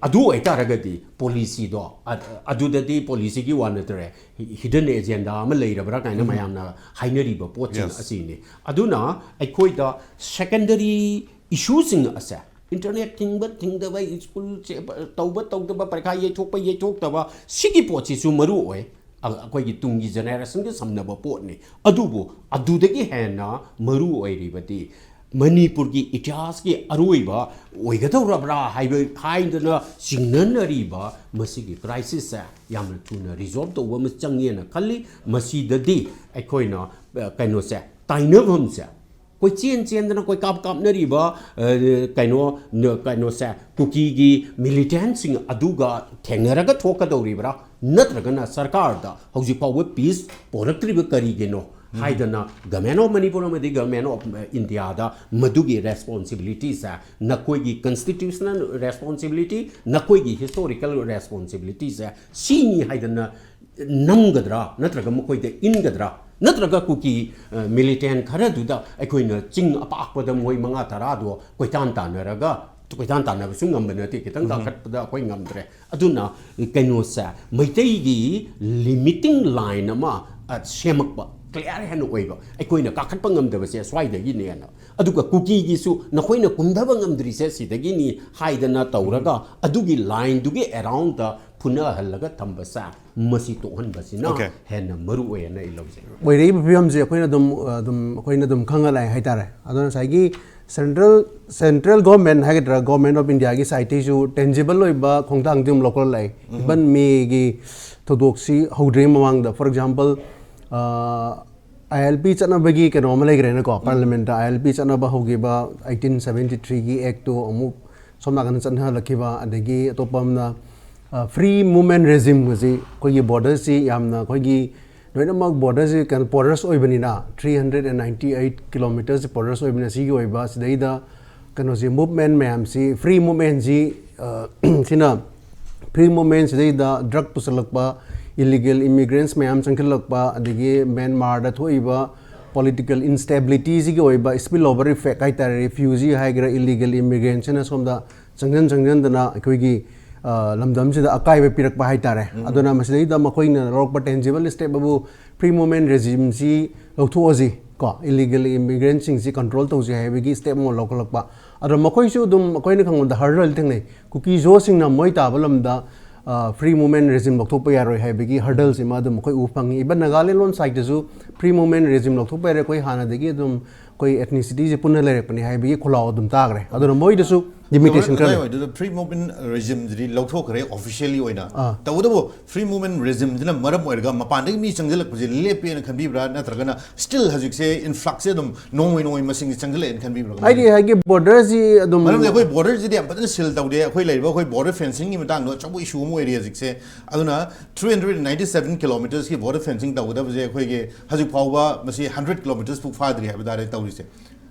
ꯑꯗꯨ ꯑꯣꯏꯇꯥꯔꯒꯗꯤ policyꯗꯣ, ꯑ-, ꯑꯗꯨꯗꯗꯤ policyꯒꯤ ꯋꯥ ꯅꯠꯇ꯭ꯔꯦ, hidden agenda ꯑꯃ ꯂꯩꯔꯕ꯭ꯔꯥ ꯀꯥꯏꯅ ꯃꯌꯥꯝꯅ ꯍꯥꯏꯅꯔꯤꯕ ꯄꯣꯠꯁꯤꯡ Yes. ꯑꯁꯤꯅꯤ꯫ ꯑꯗꯨꯅ ꯑꯩꯈꯣꯏꯗ secondary issueꯁꯤꯡ ꯑꯁꯦ, internet ꯊꯤꯡꯕ ꯊꯤꯡꯗꯕ, school ꯇꯧꯕ ꯇꯧꯗꯕ, ꯄꯔꯤꯈꯥ ꯌꯩꯊꯣꯛꯄ ꯌꯩꯊꯣꯛꯇꯕ, ꯁꯤꯒꯤ ꯄꯣꯠꯁꯤꯁꯨ ꯃꯔꯨ ꯑꯣꯏ꯫ ꯑ-, ꯑꯩꯈꯣꯏꯒꯤ ꯇꯨꯡꯒꯤ generationꯒ ꯁꯝꯅꯕ ꯄꯣꯠꯅꯤ꯫ ꯑꯗꯨꯕꯨ ꯑꯗꯨꯗꯒꯤ ꯍꯦꯟꯅ ꯃꯔꯨ ꯑꯣꯏꯔꯤꯕꯗꯤ ꯃꯅꯤꯄꯨꯔꯒꯤ ꯏꯇꯤꯍꯥꯁꯀꯤ ꯑꯔꯣꯏꯕ ꯑꯣꯏꯒꯗꯧꯔꯕ꯭ꯔꯥ ꯍꯥꯏꯕ, ꯍꯥꯏꯗꯅ ꯆꯤꯡꯅꯅꯔꯤꯕ ꯃꯁꯤꯒꯤ crisisꯁꯦ ꯌꯥꯝꯅ ꯊꯨꯅ resolve ꯇꯧꯕ ꯑꯃ ꯆꯪꯉꯦꯅ ꯈꯜꯂꯤ꯫ ꯃꯁꯤꯗꯗꯤ ꯑꯩꯈꯣꯏꯅ, ꯑ, ꯀꯩꯅꯣꯁꯦ, ꯇꯥꯏꯅꯐꯝꯁꯦ, ꯀꯣꯏꯆꯦꯟ ꯆꯦꯟꯗꯅ ꯀꯣꯏꯀꯥꯞ ꯀꯥꯞꯅꯔꯤꯕ, ꯑ, ꯀꯩꯅꯣ, ꯅ-, ꯀꯩꯅꯣꯁꯦ, ꯀꯨꯀꯤꯒꯤ militantꯁꯤꯡ ꯑꯗꯨꯒ ꯊꯦꯡꯅꯔꯒ ꯊꯣꯛꯀꯗꯧꯔꯤꯕ꯭ꯔꯥ? ꯅꯠꯇ꯭ꯔꯒꯅ ꯁꯔꯀꯥꯔꯗ ꯍꯧꯖꯤꯛ ꯐꯥꯎꯕ peace ꯄꯣꯔꯛꯇ꯭ꯔꯤꯕ ꯀꯔꯤꯒꯤꯅꯣ? ꯍꯥꯏꯗꯅ Government of Manipur ꯑꯃꯗꯤ Government of Indiaꯗ ꯃꯗꯨꯒꯤ responsibilityꯁꯦ, ꯅꯈꯣꯏꯒꯤ constitutional responsibility, ꯅꯈꯣꯏꯒꯤ historical responsibilityꯁꯦ ꯁꯤꯅꯤ ꯍꯥꯏꯗꯅ ꯅꯝꯒꯗ꯭ꯔꯥ, ꯅꯠꯇ꯭ꯔꯒ ꯃꯈꯣꯏꯗ ꯏꯟꯒꯗ꯭ꯔꯥ, ꯅꯠꯇ꯭ꯔꯒ ꯀꯨꯀꯤ, ꯑ, militant ꯈꯔꯗꯨꯗ ꯑꯩꯈꯣꯏꯅ ꯆꯤꯡ ꯑꯄꯥꯛꯄꯗ ꯃꯣꯏ ꯃꯉꯥ ꯇꯔꯥꯗꯣ ꯀꯣꯏꯇꯥꯟ ꯇꯥꯟꯅꯔꯒ, ꯀꯣꯏꯇꯥꯟ ꯇꯥꯟꯅꯕꯁꯨ ꯉꯝꯕ ꯅꯠꯇꯦ, ꯈꯤꯇꯪ ꯀꯥꯈꯠꯄꯗ ꯑꯩꯈꯣꯏ ꯉꯝꯗ꯭ꯔꯦ꯫ ꯑꯗꯨꯅ ꯀꯩꯅꯣꯁꯦ, ꯃꯩꯇꯩꯒꯤ limiting line ꯑꯃ, ꯑ, ꯁꯦꯝꯃꯛꯄ, clear ꯍꯦꯟꯅ ꯑꯣꯏꯕ, ꯑꯩꯈꯣꯏꯅ ꯀꯥꯈꯠꯄ ꯉꯝꯗꯕꯁꯦ ꯁ꯭ꯋꯥꯏꯗꯒꯤꯅꯦꯅ꯫ ꯑꯗꯨꯒ ꯀꯨꯀꯤꯒꯤꯁꯨ ꯅꯈꯣꯏꯅ ꯀꯨꯝꯊꯕ ꯉꯝꯗ꯭ꯔꯤꯁꯦ ꯁꯤꯗꯒꯤꯅꯤ ꯍꯥꯏꯗꯅ ꯇꯧꯔꯒ, ꯑꯗꯨꯒꯤ lineꯗꯨꯒꯤ aroundꯗ ꯐꯨꯅꯍꯜꯂꯒ ꯊꯝꯕꯁꯦ, ꯃꯁꯤ ꯇꯣꯛꯍꯟꯕꯁꯤꯅ Okay. ꯍꯦꯟꯅ ꯃꯔꯨ ꯑꯣꯏꯌꯦꯅ ꯑꯩ ꯂꯧꯖꯩ꯫ ꯑꯣꯏꯔꯛꯏꯕ ꯐꯤꯕꯝꯁꯦ ꯑꯩꯈꯣꯏꯅ ꯑꯗꯨꯝ, ꯑꯗꯨꯝ, ꯑꯩꯈꯣꯏꯅ ꯑꯗꯨꯝ ꯈꯪꯉ ꯂꯥꯛꯑꯦ ꯍꯥꯏꯇꯥꯔꯦ꯫ ꯑꯗꯣ ꯉꯁꯥꯏꯒꯤ central, central government ꯍꯥꯏꯒꯗ꯭ꯔꯥ, Government of Indiaꯒꯤ sideꯇꯩꯁꯨ tangible ꯑꯣꯏꯕ ꯈꯣꯡꯊꯥꯡꯗꯤ ꯑꯗꯨꯝ ꯂꯧꯈꯠꯂꯛꯑꯦ꯫ Even ꯃꯦꯒꯤ ꯊꯧꯗꯣꯛꯁꯤ ꯍꯧꯗ꯭ꯔꯤꯉꯩ ꯃꯃꯥꯡꯗ, for example, ꯑꯥ, ILP ꯆꯠꯅꯕꯒꯤ ꯀꯩꯅꯣ ꯑꯃ ꯂꯩꯈ꯭ꯔꯦꯅꯀꯣ, Parliamentꯇ ILP ꯆꯠꯅꯕ ꯍꯧꯈꯤꯕ eighteen seventy threeꯒꯤ Actꯇꯣ ꯑꯃꯨꯛ ꯁꯣꯝ ꯅꯥꯀꯟꯗ ꯆꯠꯅꯍꯜꯂꯛꯈꯤꯕ, ꯑꯗꯒꯤ ꯑꯇꯣꯞꯄ ꯑꯃꯅ, ꯑ, free movement regime ꯑꯁꯤ, ꯑꯩꯈꯣꯏꯒꯤ borderꯁꯤ ꯌꯥꯝꯅ, ꯑꯩꯈꯣꯏꯒꯤ ꯂꯣꯏꯅꯃꯛ borderꯁꯤ ꯀꯩꯅꯣ porous ꯑꯣꯏꯕꯅꯤꯅ, three hundred and ninety eight kilometerꯁꯤ porous ꯑꯣꯏꯕꯅꯤꯅ, ꯁꯤꯒꯤ ꯑꯣꯏꯕ ꯁꯤꯗꯩꯗ ꯀꯩꯅꯣꯁꯤ, movement ꯃꯌꯥꯝꯁꯤ, free movementꯁꯤ, ꯑ, ꯁꯤꯅ free movement ꯁꯤꯗꯩꯗ drug ꯄꯨꯁꯜꯂꯛꯄ, illegal immigrants ꯃꯌꯥꯝ ꯆꯪꯁꯤꯜꯂꯛꯄ, ꯑꯗꯒꯤ ꯃ꯭ꯌꯥꯟꯃꯥꯔꯗ ꯊꯣꯛꯏꯕ political instabilityꯁꯤꯒꯤ ꯑꯣꯏꯕ spill over effect ꯍꯥꯏꯇꯥꯔꯦ, refugee ꯍꯥꯏꯒꯦꯔꯥ, illegal immigrantꯁꯤꯅ ꯁꯣꯝꯗ ꯆꯪꯁꯤꯟ ꯆꯪꯁꯤꯟꯗꯅ ꯑꯩꯈꯣꯏꯒꯤ, ꯑ, ꯂꯝꯗꯝꯁꯤꯗ ꯑꯀꯥꯏꯕ ꯄꯤꯔꯛꯄ ꯍꯥꯏꯇꯥꯔꯦ꯫ ꯑꯗꯨꯅ ꯃꯁꯤꯗꯩꯗ ꯃꯈꯣꯏꯅ ꯂꯧꯔꯛꯄ tangible step Abu free movement regimeꯁꯤ ꯂꯧꯊꯣꯛꯑꯁꯤ ꯀꯣ, illegal immigrantꯁꯤꯡꯁꯤ control ꯇꯧꯁꯤ ꯍꯥꯏꯕꯒꯤ step ꯑꯃ ꯂꯧꯈꯠꯂꯛꯄ꯫ ꯑꯗꯣ ꯃꯈꯣꯏꯁꯨ ꯑꯗꯨꯝ ꯑꯩꯈꯣꯏꯅ ꯈꯪꯕꯗ hurdle ꯊꯦꯡꯅꯩ꯫ ꯀꯨꯀꯤ ꯖꯣꯁꯤꯡꯅ ꯃꯣꯏ ꯇꯥꯕ ꯂꯝꯗ, ꯑ, free movement regime ꯂꯧꯊꯣꯛꯄ ꯌꯥꯔꯣꯏ ꯍꯥꯏꯕꯒꯤ hurdleꯁꯤꯃ ꯑꯗꯨꯝ ꯑꯩꯈꯣꯏ ꯎꯕ ꯐꯪꯉꯤ꯫ Even Nagaland ꯂꯣꯝ sideꯇꯁꯨ free movement regime ꯂꯧꯊꯣꯛꯄ ꯌꯥꯔꯣꯏ, ꯑꯩꯈꯣꯏ ꯍꯥꯟꯅꯗꯒꯤ ꯑꯗꯨꯝ ꯑꯩꯈꯣꯏ ethnicityꯁꯦ ꯄꯨꯟꯅ ꯂꯩꯔꯛꯄꯅꯤ ꯍꯥꯏꯕꯒꯤ ꯈꯣꯜꯂꯥꯎ ꯑꯗꯨꯝ ꯇꯥꯈ꯭ꯔꯦ꯫ ꯑꯗꯨꯅ ꯃꯣꯏꯗꯁꯨ ꯂꯤꯃꯤꯇꯦꯁꯟ ꯈꯔ ꯂꯩ꯫ ꯑꯗꯨꯗ ꯐ꯭ꯔꯤ ꯃꯨꯚꯃꯦꯟ ꯔꯦꯖꯤꯝꯁꯤꯗꯤ ꯂꯧꯊꯣꯛꯈ꯭ꯔꯦ ꯑꯣꯐꯤꯁꯤꯌꯦꯜꯂꯤ ꯑꯣꯏꯅ꯫ ꯑꯥ꯫ ꯇꯧꯕꯇꯕꯨ ꯐ꯭ꯔꯤ ꯃꯨꯚꯃꯦꯟ ꯔꯦꯖꯤꯝꯁꯤꯅ ꯃꯔꯝ ꯑꯣꯏꯔꯒ ꯃꯄꯥꯟꯗꯒꯤ ꯃꯤ ꯆꯪꯁꯤꯜꯂꯛꯄꯁꯦ ꯂꯦꯞꯄꯦꯅ ꯈꯟꯕꯤꯕ꯭ꯔꯥ, ꯅꯠꯇ꯭ꯔꯒꯅ ꯁ꯭ꯇꯤꯜ ꯍꯧꯖꯤꯛꯁꯦ ꯏꯟꯐ꯭ꯂꯛꯁꯁꯦ ꯑꯗꯨꯝ ꯅꯣꯡꯃꯩ ꯅꯣꯡꯃꯩ ꯃꯁꯤꯡꯁꯦ ꯆꯪꯁꯤꯜꯂꯛꯑꯦꯅ ꯈꯟꯕꯤꯕ꯭ꯔꯥ? ꯍꯥꯏꯗꯤ ꯍꯥꯏꯒꯤ ꯕꯣꯔꯗꯔꯁꯤ ꯑꯗꯨꯝ ꯃꯔꯝꯗꯤ ꯑꯩꯈꯣꯏ ꯕꯣꯔꯗꯔꯁꯤꯗꯤ ꯌꯥꯝ ꯐꯖꯅ ꯁꯤꯜ ꯇꯧꯗꯦ꯫ ꯑꯩꯈꯣꯏ ꯂꯩꯔꯤꯕ ꯑꯩꯈꯣꯏ ꯕꯣꯔꯗꯔ ꯐꯦꯟꯁꯤꯡꯒꯤ ꯃꯇꯥꯡꯗꯣ ꯑꯆꯧꯕ ꯏꯁꯨ ꯑꯃ ꯑꯣꯏꯔꯤ ꯍꯧꯖꯤꯛꯁꯦ꯫ ꯑꯗꯨꯅ three hundred ninety seven kilometersꯀꯤ ꯕꯣꯔꯗꯔ ꯐꯦꯟꯁꯤꯡ ꯇꯧꯒꯗꯕꯁꯦ ꯑꯩꯈꯣꯏꯒꯤ ꯍꯧꯖꯤꯛ ꯐꯥꯎꯕ ꯃꯁꯤ hundred kilometersꯐꯥꯎ ꯐꯥꯗ꯭ꯔꯤ ꯍꯥꯏꯕ ꯇꯥꯔꯦ ꯇꯧꯔꯤꯁꯦ꯫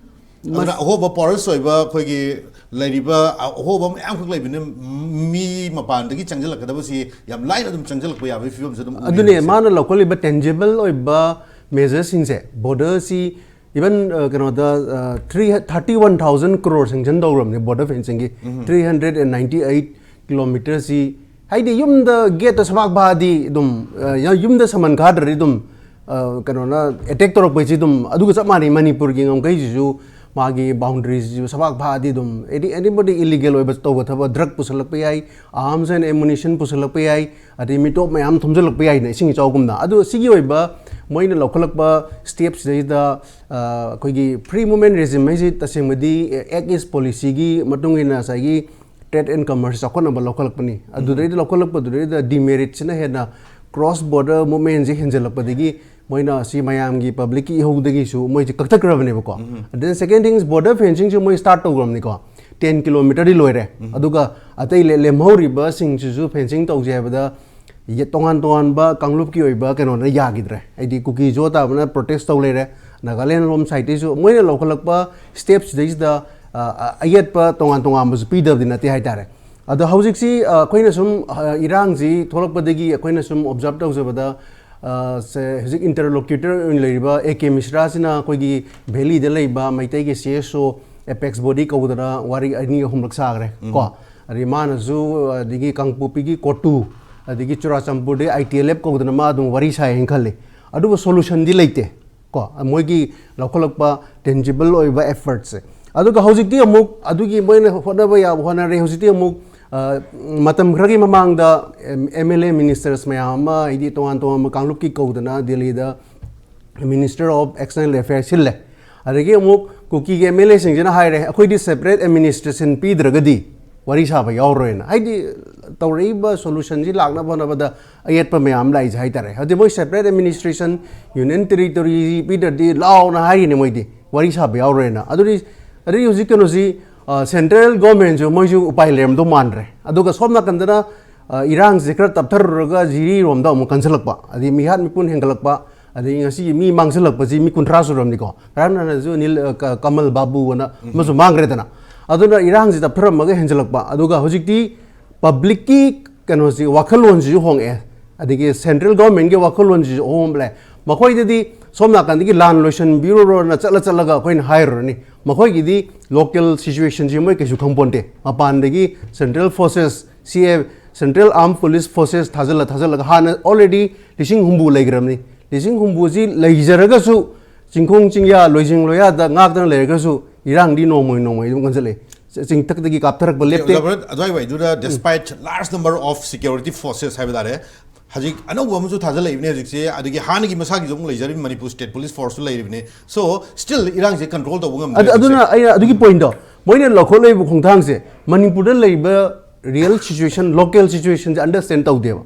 ꯑꯗꯨꯅ ꯑꯍꯣꯕ ꯄꯣꯔꯁ ꯑꯣꯏꯕ ꯑꯩꯈꯣꯏꯒꯤ ꯂꯩꯔꯤꯕ ꯑꯍꯣꯕ ꯃꯌꯥꯝꯈꯛ ꯂꯩꯕꯅꯤꯅ ꯃꯤ ꯃꯄꯥꯟꯗꯒꯤ ꯆꯪꯁꯤꯜꯂꯛꯀꯗꯕꯁꯤ ꯌꯥꯝ ꯂꯥꯏꯅ ꯑꯗꯨꯝ ꯆꯪꯁꯤꯜꯂꯛꯄ ꯌꯥꯕꯒꯤ ꯐꯤꯕꯝꯁꯨ ꯑꯗꯨꯝ ꯎꯏ ꯑꯗꯨꯅꯦ ꯍꯧꯖꯤꯛꯁꯦ꯫ ꯃꯥꯅ ꯂꯧꯈꯠꯂꯤꯕ ꯇꯦꯟꯖꯤꯕꯜ ꯑꯣꯏꯕ ꯃꯦꯖꯔꯁꯤꯡꯁꯦ, ꯕꯣꯔꯗꯔꯁꯤ ꯏꯚꯟ ꯀꯩꯅꯣꯗ three thirty one thousand crore sanction ꯇꯧꯈ꯭ꯔꯕꯅꯦ ꯕꯣꯔꯗꯔ ꯐꯦꯟꯁꯤꯡꯒꯤ꯫ Three hundred and ninety eight kilometersꯁꯤ ꯍꯥꯏꯗꯤ ꯌꯨꯝꯗ ꯒꯦꯠꯇ ꯁꯕꯥꯛ ꯐꯥꯗꯤ ꯑꯗꯨꯝ ꯑ, ꯌꯨꯝꯗ ꯁꯃꯟ ꯈꯥꯗ꯭ꯔꯗꯤ ꯑꯗꯨꯝ ꯑ, ꯀꯩꯅꯣꯅ ꯑꯦꯇꯦꯛ ꯇꯧꯔꯛꯄꯩꯁꯤ ꯑꯗꯨꯝ ꯑꯗꯨꯒ ꯆꯞ ꯃꯥꯟꯅꯩ꯫ ꯃꯅꯤꯄꯨꯔꯒꯤ ꯉꯝꯈꯩꯁꯤꯁꯨ ꯃꯥꯒꯤ ꯕꯥꯎꯟꯗꯔꯤꯁꯤꯁꯨ ꯁꯕꯥꯛ ꯐꯥꯗꯤ ꯑꯗꯨꯝ ꯑꯦꯅꯤ ꯑꯦꯅꯤꯕꯣꯗꯤ ꯏꯂꯤꯒꯦꯜ ꯑꯣꯏꯕ ꯇꯧꯕ ꯊꯕꯛ ꯗ꯭ꯔꯒ ꯄꯨꯁꯜꯂꯛꯄ ꯌꯥꯏ, ꯑꯥꯔꯝꯁ ꯑꯦꯟ ꯑꯦꯃꯨꯅꯤꯁꯟ ꯄꯨꯁꯜꯂꯛꯄ ꯌꯥꯏ, ꯑꯗꯩ ꯃꯤꯇꯣꯞ ꯃꯌꯥꯝ ꯊꯣꯝꯖꯤꯜꯂꯛꯄ ꯌꯥꯏꯅ ꯏꯁꯤꯡ ꯏꯆꯥꯎꯒꯨꯝꯅ꯫ ꯑꯗꯣ ꯁꯤꯒꯤ ꯑꯣꯏꯕ ꯃꯣꯏꯅ ꯂꯧꯈꯠꯂꯛꯄ ꯁ꯭ꯇꯦꯞꯁꯤꯗꯩꯗ ꯑ, ꯑꯩꯈꯣꯏꯒꯤ ꯐ꯭ꯔꯤ ꯃꯨꯚꯃꯦꯟ ꯔꯦꯖꯤꯝ ꯍꯥꯏꯁꯤ ꯇꯁꯦꯡꯕꯗꯤ ꯑꯦꯛ ꯏꯁ ꯄꯣꯂꯤꯁꯤꯒꯤ ꯃꯇꯨꯡ ꯏꯟꯅ ꯉꯁꯥꯏꯒꯤ ꯇ꯭ꯔꯦꯗ ꯑꯦꯟ ꯀꯃꯔꯁ ꯆꯥꯎꯈꯠꯅꯕ ꯂꯧꯈꯠꯂꯛꯄꯅꯤ꯫ ꯑꯗꯨꯗꯩꯗ ꯂꯧꯈꯠꯂꯛꯄꯗꯨꯗꯩꯗ ꯗꯤꯃꯦꯔꯤꯠꯁꯤꯅ ꯍꯦꯟꯅ ꯀ꯭ꯔꯣꯁ ꯕꯣꯔꯗꯔ ꯃꯨꯚꯃꯦꯟꯁꯦ ꯍꯦꯟꯖꯜꯂꯛꯄꯗꯒꯤ ꯃꯣꯏꯅ ꯁꯤ ꯃꯌꯥꯝꯒꯤ ꯄꯕ꯭ꯂꯤꯛꯀꯤ ꯏꯍꯧꯗꯒꯤꯁꯨ ꯃꯣꯏꯁꯦ ꯀꯛꯊꯠꯈ꯭ꯔꯕꯅꯦꯕꯀꯣ꯫ ꯑꯗꯨꯅ ꯁꯦꯀꯦꯟ ꯊꯤꯡꯁ ꯕꯣꯔꯗꯔ ꯐꯦꯟꯁꯤꯡꯁꯨ ꯃꯣꯏ ꯁ꯭ꯇꯥꯔꯠ ꯇꯧꯈ꯭ꯔꯕꯅꯤꯀꯣ꯫ ꯇꯦꯟ ꯀꯤꯂꯣꯃꯤꯇꯔꯗꯤ ꯂꯣꯏꯔꯦ꯫ ꯑꯗꯨꯒ ꯑꯇꯩ ꯂꯦ- ꯂꯦꯝꯍꯧꯔꯤꯕꯁꯤꯡꯁꯤꯁꯨ ꯐꯦꯟꯁꯤꯡ ꯇꯧꯁꯦ ꯍꯥꯏꯕꯗ ꯌꯦ- ꯇꯣꯉꯥꯟ ꯇꯣꯉꯥꯟꯕ ꯀꯥꯡꯂꯨꯞꯀꯤ ꯑꯣꯏꯕ ꯀꯩꯅꯣꯅ ꯌꯥꯈꯤꯗ꯭ꯔꯦ꯫ ꯍꯥꯏꯗꯤ ꯀꯨꯀꯤ ꯖꯣ ꯇꯥꯕꯅ ꯄ꯭ꯔꯣꯇꯦꯁ ꯇꯧ ꯂꯩꯔꯦ, ꯅꯥꯒꯥꯂꯦꯟ ꯔꯣꯝ ꯁꯥꯏꯠꯇꯩꯁꯨ ꯃꯣꯏꯅ ꯂꯧꯈꯠꯂꯛꯄ ꯁ꯭ꯇꯦꯞꯁꯤꯗꯩꯁꯤꯗ ꯑ, ꯑ, ꯑꯌꯦꯠꯄ ꯇꯣꯉꯥꯟ ꯇꯣꯉꯥꯟꯕꯁꯨ ꯄꯤꯗꯕꯗꯤ ꯅꯠꯇꯦ ꯍꯥꯏꯇꯥꯔꯦ꯫ ꯑꯗꯣ ꯍꯧꯖꯤꯛꯁꯤ ꯑ, ꯑꯩꯈꯣꯏꯅ ꯁꯨꯝ ꯑ, ꯏꯔꯥꯡꯁꯤ ꯊꯣꯛꯂꯛꯄꯗꯒꯤ ꯑꯩꯈꯣꯏꯅ ꯁꯨꯝ ꯑꯣꯕꯖꯥꯔꯕ ꯇꯧꯖꯕꯗ ꯑ, ꯁꯦ, ꯍꯧꯖꯤꯛ ꯏꯟꯇꯔꯂꯣꯀ꯭ꯌꯨꯇꯔ ꯑꯣꯏꯅ ꯂꯩꯔꯤꯕ ꯑꯦ ꯀꯦ ꯃꯤꯁ꯭ꯔꯥꯁꯤꯅ ꯑꯩꯈꯣꯏꯒꯤ ꯚꯦꯂꯤꯗ ꯂꯩꯕ ꯃꯩꯇꯩꯒꯤ ꯁꯤ ꯑꯦꯁ ꯑꯣ ꯑꯦꯄꯦꯛꯁ ꯕꯣꯗꯤ ꯀꯧꯗꯅ ꯋꯥꯔꯤ ꯑꯅꯤ ꯑꯍꯨꯝꯂꯛ ꯁꯥꯈ꯭ꯔꯦ ꯀꯣ꯫ ꯑꯗꯒꯤ ꯃꯥꯅꯁꯨ ꯑꯗꯒꯤ ꯀꯥꯡꯄꯣꯛꯄꯤꯒꯤ ꯀꯣꯇꯨ ꯑꯗꯒꯤ ꯆꯨꯔꯥꯆꯥꯟꯄꯨꯔꯗꯒꯤ ꯑꯥꯏ ꯇꯤ ꯑꯦꯜ ꯑꯦꯐ ꯀꯧꯗꯅ ꯃꯥ ꯑꯗꯨꯝ ꯋꯥꯔꯤ ꯁꯥꯏ ꯍꯥꯏꯅ ꯈꯜꯂꯤ꯫ ꯑꯗꯨꯕꯨ ꯁꯣꯂꯨꯁꯟꯗꯤ ꯂꯩꯇꯦ ꯀꯣ꯫ ꯃꯣꯏꯒꯤ ꯂꯧꯈꯠꯂꯛꯄ ꯇꯦꯟꯖꯤꯕꯜ ꯑꯣꯏꯕ ꯑꯦꯐꯔꯠꯁꯦ꯫ ꯑꯗꯨꯒ ꯍꯧꯖꯤꯛꯇꯤ ꯑꯃꯨꯛ ꯑꯗꯨꯒꯤ ꯃꯣꯏꯅ ꯍꯣꯠꯅꯕ ꯌꯥꯕ ꯍꯣꯠꯅꯔꯦ꯫ ꯍꯧꯖꯤꯛꯇꯤ ꯑꯃꯨꯛ ꯑ, ꯃꯇꯝ ꯈꯔꯒꯤ ꯃꯃꯥꯡꯗ ꯑꯦꯝ ꯑꯦꯜ ꯑꯦ ꯃꯤꯅꯤꯁꯇꯔꯁ ꯃꯌꯥꯝ ꯑꯃ ꯍꯥꯏꯗꯤ ꯇꯣꯉꯥꯟ ꯇꯣꯉꯥꯟꯕ ꯀꯥꯡꯂꯨꯞꯀꯤ ꯀꯧꯗꯅ ꯗꯦꯜꯂꯤꯗ ꯃꯤꯅꯤꯁꯇꯔ ꯑꯣꯐ ꯑꯦꯛꯁꯇꯔꯅꯦꯜ ꯑꯦꯐꯤꯌꯔꯁ ꯁꯤꯜꯂꯦ꯫ ꯑꯗꯒꯤ ꯑꯃꯨꯛ ꯀꯨꯀꯤꯒꯤ ꯑꯦꯝ ꯑꯦꯜ ꯑꯦꯁꯤꯡꯁꯤꯅ ꯍꯥꯏꯔꯦ, "ꯑꯩꯈꯣꯏꯗꯤ ꯁꯦꯄꯔꯦꯠ ꯑꯦꯗꯃꯤꯅꯤꯁꯇ꯭ꯔꯦꯁꯟ ꯄꯤꯗ꯭ꯔꯒꯗꯤ ꯋꯥꯔꯤ ꯁꯥꯕ ꯌꯥꯎꯔꯣꯏꯅ"꯫ ꯍꯥꯏꯗꯤ ꯇꯧꯔꯛꯏꯕ ꯁꯣꯂꯨꯁꯟꯁꯤ ꯂꯥꯛꯅꯕ ꯍꯣꯠꯅꯕꯗ ꯑꯌꯦꯠꯄ ꯃꯌꯥꯝ ꯂꯥꯛꯏꯁꯦ ꯍꯥꯏꯇꯥꯔꯦ꯫ ꯍꯧꯖꯤꯛ ꯃꯣꯏ ꯁꯦꯄꯔꯦꯠ ꯑꯦꯗꯃꯤꯅꯤꯁꯇ꯭ꯔꯦꯁꯟ, ꯌꯨꯅꯤꯌꯟ ꯇꯦꯔꯤꯇꯣꯔꯤ ꯄꯤꯗ꯭ꯔꯗꯤ ꯂꯥꯎꯅ ꯍꯥꯏꯔꯤꯅꯦ ꯃꯣꯏꯗꯤ, ꯋꯥꯔꯤ ꯁꯥꯕ ꯌꯥꯎꯔꯣꯏꯅ꯫ ꯑꯗꯨꯗꯤ, ꯑꯗꯨꯗꯤ ꯍꯧꯖꯤꯛ ꯀꯩꯅꯣꯁꯤ, ꯁꯦꯟꯇ꯭ꯔꯦꯜ ꯒꯣꯔꯃꯦꯟꯁꯨ ꯃꯣꯏꯁꯨ ꯎꯄꯥꯏ ꯂꯩꯔꯝꯗꯧ ꯃꯥꯟꯗ꯭ꯔꯦ꯫ ꯑꯗꯨꯒ ꯁꯣꯝ ꯅꯥꯀꯟꯗꯅ, ꯑ, ꯏꯔꯥꯡꯁꯦ ꯈꯔ ꯇꯞꯊꯔꯨꯔꯒ ꯖꯤꯔꯤꯔꯣꯝꯗ ꯑꯃꯨꯛ ꯀꯟꯁꯤꯜꯂꯛꯄ, ꯑꯗꯩ ꯃꯤꯍꯥꯠ ꯃꯤꯄꯨꯟ ꯍꯦꯟꯒꯠꯂꯛꯄ, ꯑꯗꯩ ꯉꯁꯤꯒꯤ ꯃꯤ ꯃꯥꯡꯁꯤꯜꯂꯛꯄꯁꯤ ꯃꯤ ꯀꯨꯟꯊ꯭ꯔꯥ ꯁꯨꯔꯕꯅꯤꯀꯣ꯫ ꯉꯔꯥꯡ ꯅꯍꯥꯟꯗꯁꯨ ꯅꯤꯜ, ꯑ, ꯀ-, ꯀꯃꯜ ꯕꯥꯕꯨ ꯑꯅ ꯑꯃꯁꯨ ꯃꯥꯡꯈ꯭ꯔꯦꯗꯅ꯫ ꯑꯗꯨꯅ ꯏꯔꯥꯡꯁꯤ ꯇꯞꯊꯔꯝꯃꯒ ꯍꯦꯟꯖꯜꯂꯛꯄ, ꯑꯗꯨꯒ ꯍꯧꯖꯤꯛꯇꯤ ꯄꯕ꯭ꯂꯤꯛꯀꯤ ꯀꯩꯅꯣꯁꯤ, ꯋꯥꯈꯜꯂꯣꯟꯁꯤꯁꯨ ꯍꯣꯡꯉꯛꯑꯦ, ꯑꯗꯒꯤ ꯁꯦꯟꯇ꯭ꯔꯦꯜ ꯒꯣꯔꯃꯦꯟꯒꯤ ꯋꯥꯈꯜꯂꯣꯟꯁꯤꯁꯨ ꯑꯍꯣꯡꯕ ꯂꯥꯛꯑꯦ꯫ ꯃꯈꯣꯏꯗꯗꯤ ꯁꯣꯝ ꯅꯥꯀꯟꯗꯒꯤ ꯂꯥꯟ ꯂꯣꯏꯁꯤꯟꯕꯤꯔꯨꯔꯣꯅ ꯆꯠꯂ ꯆꯠꯂꯒ ꯑꯩꯈꯣꯏꯅ ꯍꯥꯏꯔꯨꯔꯅꯤ, ꯃꯈꯣꯏꯒꯤꯗꯤ ꯂꯣꯀꯦꯜ ꯁꯤꯆꯨꯋꯦꯁꯟꯁꯤ ꯃꯣꯏ ꯀꯩꯁꯨ ꯈꯪꯄꯣꯟꯇꯦ꯫ ꯃꯄꯥꯟꯗꯒꯤ ꯁꯦꯟꯇ꯭ꯔꯦꯜ ꯐꯣꯔꯁꯦꯁ, ꯁꯤ ꯑꯦ, ꯁꯦꯟꯇ꯭ꯔꯦꯜ ꯑꯥꯔꯝ ꯄꯨꯂꯤꯁ ꯐꯣꯔꯁꯦꯁ ꯊꯥꯖꯤꯜꯂ ꯊꯥꯖꯤꯜꯂꯒ, ꯍꯥꯟꯅ ꯑꯣꯜꯔꯦꯗꯤ ꯂꯤꯁꯤꯡ ꯍꯨꯝꯐꯨ ꯂꯩꯈ꯭ꯔꯕꯅꯤ꯫ ꯂꯤꯁꯤꯡ ꯍꯨꯝꯐꯨꯁꯤ ꯂꯩꯖꯔꯒꯁꯨ ꯆꯤꯡꯈꯣꯡ ꯆꯤꯡꯌꯥ, ꯂꯣꯏꯖꯤꯡ ꯂꯣꯌꯥꯗ ꯉꯥꯛꯇꯅ ꯂꯩꯔꯒꯁꯨ ꯏꯔꯥꯡꯗꯤ ꯅꯣꯡꯃꯩ ꯅꯣꯡꯃꯩ ꯑꯗꯨꯝ ꯀꯟꯁꯤꯜꯂꯛꯑꯦ꯫ ꯆ-, ꯆꯤꯡꯊꯛꯇꯒꯤ ꯀꯥꯞꯊꯔꯛꯄ ꯂꯦꯞꯇꯦ꯫ ꯑꯣꯖꯥ Bharat, ꯑꯗꯨꯋꯥꯏꯋꯥꯏꯗꯨꯗ despite large number of security forces ꯍꯥꯏꯕ ꯇꯥꯔꯦ, ꯍꯧꯖꯤꯛ ꯑꯅꯧꯕ ꯑꯃꯁꯨ ꯊꯥꯖꯤꯜꯂꯛꯏꯕꯅꯦ ꯍꯧꯖꯤꯛꯁꯦ, ꯑꯗꯒꯤ ꯍꯥꯟꯅꯒꯤ ꯃꯁꯥꯒꯤꯁꯨ ꯑꯃꯨꯛ ꯂꯩꯖꯔꯤꯕ ꯃꯅꯤꯄꯨꯔ ꯁ꯭ꯇꯦꯠ ꯄꯨꯂꯤꯁ ꯐꯣꯔꯁꯁꯨ ꯂꯩꯔꯤꯕꯅꯦ꯫ So, still ꯏꯔꯥꯡꯁꯦ ꯀꯟꯇ꯭ꯔꯣꯜ ꯇꯧꯕ ꯉꯝꯗ꯭ꯔꯦ ꯑꯗꯨ-, ꯍꯧꯖꯤꯛꯁꯦ꯫ ꯑꯗꯨꯅ ꯑꯩꯅ ꯑꯗꯨꯒꯤ ꯄꯣꯏꯟꯠꯇꯣ, ꯃꯣꯏꯅ ꯂꯧꯈꯠꯂꯛꯏꯕ ꯈꯣꯡꯊꯥꯡꯁꯦ ꯃꯅꯤꯄꯨꯔꯗ ꯂꯩꯕ ꯔꯤꯌꯦꯜ ꯁꯤꯆꯨꯋꯦꯁꯟ, ꯂꯣꯀꯦꯜ ꯁꯤꯆꯨꯋꯦꯁꯟꯁꯦ ꯑꯟꯗꯔꯁ꯭ꯇꯦꯟ ꯇꯧꯗꯦꯕ꯫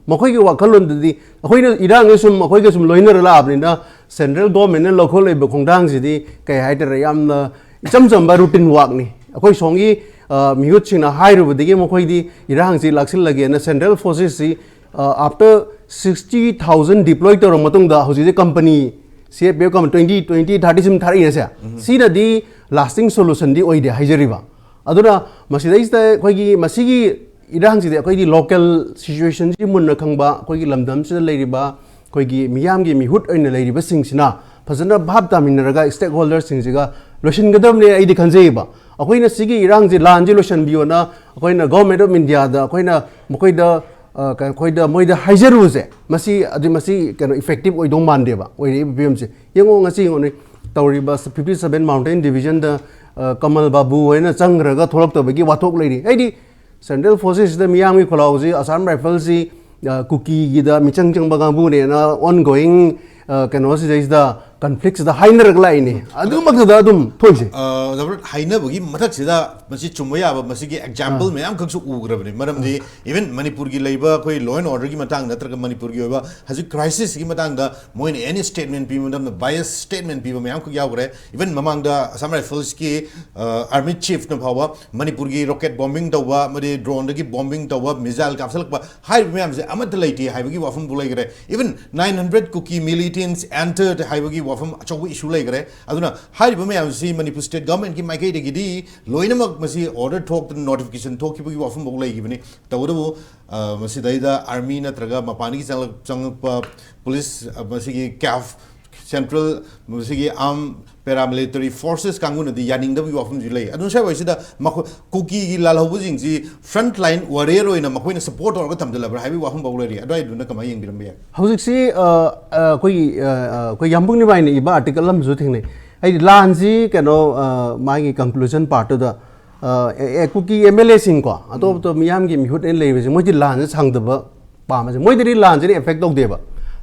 ꯃꯈꯣꯏꯒꯤ ꯋꯥꯈꯜꯂꯣꯟꯗꯗꯤ, ꯑꯩꯈꯣꯏꯅ ꯏꯔꯥꯡꯁꯦ ꯁꯨꯝ ꯑꯩꯈꯣꯏꯒ ꯁꯨꯝ ꯂꯣꯏꯅꯔ ꯂꯥꯛꯑꯕꯅꯤꯅ, ꯁꯦꯟꯇ꯭ꯔꯦꯜ ꯒꯣꯔꯃꯦꯟꯅ ꯂꯧꯈꯠꯂꯛꯏꯕ ꯈꯣꯡꯊꯥꯡꯁꯤꯗꯤ ꯀꯩ ꯍꯥꯏꯇꯥꯔꯦ, ꯌꯥꯝꯅ ꯏꯆꯝ ꯆꯝꯕ ꯔꯨꯇꯤꯟ ꯋꯥꯛꯅꯤ꯫ ꯑꯩꯈꯣꯏ ꯁꯣꯝꯒꯤ, ꯑ, ꯃꯤꯍꯨꯠꯁꯤꯡꯅ ꯍꯥꯏꯔꯨꯕꯗꯒꯤ ꯃꯈꯣꯏꯗꯤ ꯏꯔꯥꯡꯁꯤ ꯂꯥꯛꯁꯤꯜꯂꯒꯦꯅ ꯁꯦꯟꯇ꯭ꯔꯦꯜ ꯐꯣꯔꯁꯦꯁꯁꯤ, ꯑ, after sixty thousand deploy ꯇꯧꯔꯕ ꯃꯇꯨꯡꯗ ꯍꯧꯖꯤꯛꯇꯤ company, C A P F company twenty, twenty, thirty ꯁꯨꯝ ꯊꯥꯔꯛꯏꯅꯦꯁꯦ꯫ ꯁꯤꯅꯗꯤ lasting solutionꯗꯤ ꯑꯣꯏꯗꯦ ꯍꯥꯏꯖꯔꯤꯕ꯫ ꯑꯗꯨꯅ ꯃꯁꯤꯗꯩꯁꯤꯗ ꯑꯩꯈꯣꯏꯒꯤ ꯃꯁꯤꯒꯤ ꯏꯔꯥꯡꯁꯤꯗꯤ ꯑꯩꯈꯣꯏꯒꯤ ꯂꯣꯀꯦꯜ ꯁꯤꯆꯨꯋꯦꯁꯟꯁꯤ ꯃꯨꯟꯅ ꯈꯪꯕ, ꯑꯩꯈꯣꯏꯒꯤ ꯂꯝꯗꯝꯁꯤꯗ ꯂꯩꯔꯤꯕ ꯑꯩꯈꯣꯏꯒꯤ ꯃꯤꯌꯥꯝꯒꯤ ꯃꯤꯍꯨꯠ ꯑꯣꯏꯅ ꯂꯩꯔꯤꯕꯁꯤꯡꯁꯤꯅ ꯐꯖꯅ ꯚꯥꯞ ꯇꯥꯃꯤꯟꯅꯔꯒ ꯁ꯭ꯇꯦꯛꯍꯣꯜꯗꯔꯁꯤꯡꯁꯤꯒ ꯂꯣꯏꯁꯤꯟꯒꯗꯕꯅꯦ ꯑꯩꯗꯤ ꯈꯟꯖꯩꯌꯦꯕ꯫ ꯑꯩꯈꯣꯏꯅ ꯁꯤꯒꯤ ꯏꯔꯥꯡꯁꯤ, ꯂꯥꯟꯁꯤ ꯂꯣꯏꯁꯤꯟꯕꯤꯌꯣꯅ ꯑꯩꯈꯣꯏꯅ Government of Indiaꯗ ꯑꯩꯈꯣꯏꯅ ꯃꯈꯣꯏꯗ, ꯑ, ꯀ-, ꯑꯩꯈꯣꯏꯗ, ꯃꯣꯏꯗ ꯍꯥꯏꯖꯔꯨꯕꯁꯦ, ꯃꯁꯤ, ꯑꯗꯨ, ꯃꯁꯤ ꯀꯩꯅꯣ effective ꯑꯣꯏꯗꯧ ꯃꯥꯟꯗꯦꯕ, ꯑꯣꯏꯔꯛꯏꯕ ꯐꯤꯕꯝꯁꯦ꯫ ꯌꯦꯡꯉꯣ, ꯉꯁꯤ ꯌꯦꯡꯉꯣꯅꯦ, ꯇꯧꯔꯤꯕ fifty seven Mountain Divisionꯗ, ꯑ, ꯀꯃꯜ ꯕꯥꯕꯨ ꯍꯣꯏꯅ ꯆꯪꯈ꯭ꯔꯒ ꯊꯣꯛꯂꯛꯇꯕꯒꯤ ꯋꯥꯊꯣꯛ ꯂꯩꯔꯤ꯫ ꯍꯥꯏꯗꯤ ꯁꯦꯟꯇ꯭ꯔꯦꯜ ꯐꯣꯔꯁꯦꯁꯁꯤꯗ ꯃꯤꯌꯥꯝꯒꯤ ꯈꯣꯜꯂꯥꯎꯁꯤ, ꯑꯁꯥꯝ ꯔꯥꯏꯐꯜꯁꯤ, ꯑ, ꯀꯨꯀꯤꯒꯤꯗ ꯃꯤꯆꯪ ꯆꯪꯕ ꯀꯥꯡꯕꯨꯅꯦꯅ ongoing ꯑ, ꯀꯩꯅꯣꯁꯤꯗꯩꯁꯤꯗ, ꯀꯟꯐ꯭ꯂꯤꯛꯁꯤꯗ ꯍꯥꯏꯅꯔꯒ ꯂꯥꯛꯏꯅꯦ꯫ ꯑꯗꯨꯃꯛꯇꯗ ꯑꯗꯨꯝ ꯊꯣꯛꯏꯁꯦ꯫ ꯗꯥꯏꯔꯦꯛ ꯍꯥꯏꯅꯕꯒꯤ ꯃꯊꯛꯁꯤꯗ ꯃꯁꯤ ꯆꯨꯝꯕ ꯌꯥꯕ ꯃꯁꯤꯒꯤ ꯑꯦꯛꯖꯥꯝꯄꯜ ꯃꯌꯥꯝ ꯈꯛꯁꯨ ꯎꯈ꯭ꯔꯕꯅꯤ꯫ ꯃꯔꯝꯗꯤ ꯏꯚꯟ ꯃꯅꯤꯄꯨꯔꯒꯤ ꯂꯩꯕ ꯑꯩꯈꯣꯏ ꯂꯣ ꯑꯦꯟ ꯑꯣꯔꯗꯔꯒꯤ ꯃꯇꯥꯡ ꯅꯠꯇ꯭ꯔꯒ ꯃꯅꯤꯄꯨꯔꯒꯤ ꯑꯣꯏꯕ ꯍꯧꯖꯤꯛ ꯀ꯭ꯔꯥꯏꯁꯤꯁꯀꯤ ꯃꯇꯥꯡꯗ ꯃꯣꯏꯅ ꯑꯦꯅꯤ ꯁ꯭ꯇꯦꯠꯃꯦꯟ ꯄꯤꯕ ꯃꯇꯝꯗ ꯕꯥꯏꯁ ꯁ꯭ꯇꯦꯠꯃꯦꯟ ꯄꯤꯕ ꯃꯌꯥꯝ ꯈꯛ ꯌꯥꯎꯈ꯭ꯔꯦ꯫ ꯏꯚꯟ ꯃꯃꯥꯡꯗ ꯑꯁꯥꯝ ꯔꯥꯏꯐꯜꯁꯀꯤ ꯑꯥꯔꯃꯤ ꯆꯤꯐꯅ ꯐꯥꯎꯕ ꯃꯅꯤꯄꯨꯔꯒꯤ ꯔꯣꯀꯦꯠ ꯕꯣꯝꯕꯤꯡ ꯇꯧꯕ, ꯑꯃꯗꯤ ꯗ꯭ꯔꯣꯟꯗꯒꯤ ꯕꯣꯝꯕꯤꯡ ꯇꯧꯕ, ꯃꯤꯖꯥꯏꯜ ꯀꯥꯞꯁꯤꯜꯂꯛꯄ, ꯍꯥꯏꯔꯤꯕ ꯃꯌꯥꯝꯁꯦ ꯑꯃꯠꯇ ꯂꯩꯇꯦ ꯍꯥꯏꯕꯒꯤ ꯋꯥꯐꯝꯕꯨ ꯂꯩꯈ꯭ꯔꯦ꯫ ꯏꯚꯟ ꯅꯥꯏꯟ ꯍꯟꯗ꯭ꯔꯦꯠ ꯀꯨꯀꯤ ꯃꯤꯂꯤꯇꯦꯟꯁ ꯑꯦꯟꯇꯔ ꯍꯥꯏꯕꯒꯤ ꯋꯥꯐꯝ ꯑꯆꯧꯕ ꯏꯁꯨ ꯂꯩꯈ꯭ꯔꯦ꯫ ꯑꯗꯨꯅ ꯍꯥꯏꯔꯤꯕ ꯃꯌꯥꯝꯁꯤ ꯃꯅꯤꯄꯨꯔ ꯁ꯭ꯇꯦꯠ ꯒꯚꯔꯟꯃꯦꯟꯠꯀꯤ ꯃꯥꯏꯀꯩꯗꯒꯤꯗꯤ ꯂꯣꯏꯅꯃꯛ ꯃꯁꯤ ꯑꯣꯔꯗꯔ ꯊꯣꯛꯇꯅ, ꯅꯣꯇꯤꯐꯤꯀꯦꯁꯟ ꯊꯣꯛꯈꯤꯕꯒꯤ ꯋꯥꯐꯝꯐꯥꯎ ꯂꯩꯈꯤꯕꯅꯤ꯫ ꯇꯧꯕꯇꯕꯨ ꯑ, ꯃꯁꯤꯗꯩꯗ ꯑꯥꯔꯃꯤ ꯅꯠꯇ꯭ꯔꯒ ꯃꯄꯥꯟꯗꯒꯤ ꯆꯪꯂꯛ- ꯆꯪꯂꯛꯄ ꯄꯨꯂꯤꯁ, ꯑ, ꯃꯁꯤꯒꯤ ꯀꯦꯐ, ꯁꯦꯟꯇ꯭ꯔꯦꯜ, ꯃꯁꯤꯒꯤ ꯑꯥꯔꯝ ꯄꯦꯔꯥꯃꯤꯂꯤꯇꯔꯤ ꯐꯣꯔꯁꯦꯁ ꯀꯥꯡꯕꯨꯅꯗꯤ ꯌꯥꯅꯤꯡꯗꯕꯒꯤ ꯋꯥꯐꯝꯁꯨ ꯂꯩ꯫ ꯑꯗꯨꯅ ꯁ꯭ꯋꯥꯏ ꯋꯥꯏꯁꯤꯗ ꯃꯈꯣꯏ ꯀꯨꯀꯤꯒꯤ ꯂꯥꯜꯍꯧꯕꯁꯤꯡꯁꯤ ꯐ꯭ꯔꯟꯠ ꯂꯥꯏꯟ ꯋꯥꯔꯤꯌꯔ ꯑꯣꯏꯅ ꯃꯈꯣꯏꯅ ꯁꯄꯣꯔꯠ ꯇꯧꯔꯒ ꯊꯝꯖꯤꯜꯂꯕ꯭ꯔꯥ ꯍꯥꯏꯕꯒꯤ ꯋꯥꯐꯝꯐꯥꯎ ꯂꯩꯔꯤ꯫ ꯑꯗꯨꯋꯥꯏꯗꯨꯅ ꯀꯃꯥꯏꯅ ꯌꯦꯡꯕꯤꯔꯝꯕ ꯌꯥꯏ? ꯍꯧꯖꯤꯛꯁꯤ, ꯑ, ꯑ, ꯑꯩꯈꯣꯏꯒꯤ, ꯑ, ꯑ, ꯑꯩꯈꯣꯏ ꯌꯥꯝꯕꯨꯡ ꯅꯤꯃꯥꯏꯅ ꯏꯕ ꯑꯥꯔꯇꯤꯀꯜ ꯑꯃꯁꯨ ꯊꯦꯡꯅꯩ꯫ ꯍꯥꯏꯗꯤ ꯂꯥꯟꯁꯤ ꯀꯩꯅꯣ, ꯑ, ꯃꯥꯒꯤ ꯀꯟꯀ꯭ꯂꯨꯖꯟ ꯄꯥꯔꯠꯇꯨꯗ, ꯑ, ꯑꯦ, ꯑꯦ, ꯀꯨꯀꯤ ꯑꯦꯝ ꯑꯦꯜ ꯑꯦꯁꯤꯡꯀꯣ, ꯑꯇꯣꯞ ꯑꯇꯣꯞꯄ ꯃꯤꯌꯥꯝꯒꯤ ꯃꯤꯍꯨꯠ ꯑꯣꯏꯅ ꯂꯩꯕꯁꯦ, ꯃꯣꯏꯗꯤ ꯂꯥꯟꯁꯦ ꯁꯥꯡꯗꯕ ꯄꯥꯝꯕꯁꯦ, ꯃꯣꯏꯗꯗꯤ ꯂꯥꯟꯁꯤꯅ ꯑꯦꯐꯦꯛ ꯇꯧꯗꯦꯕ꯫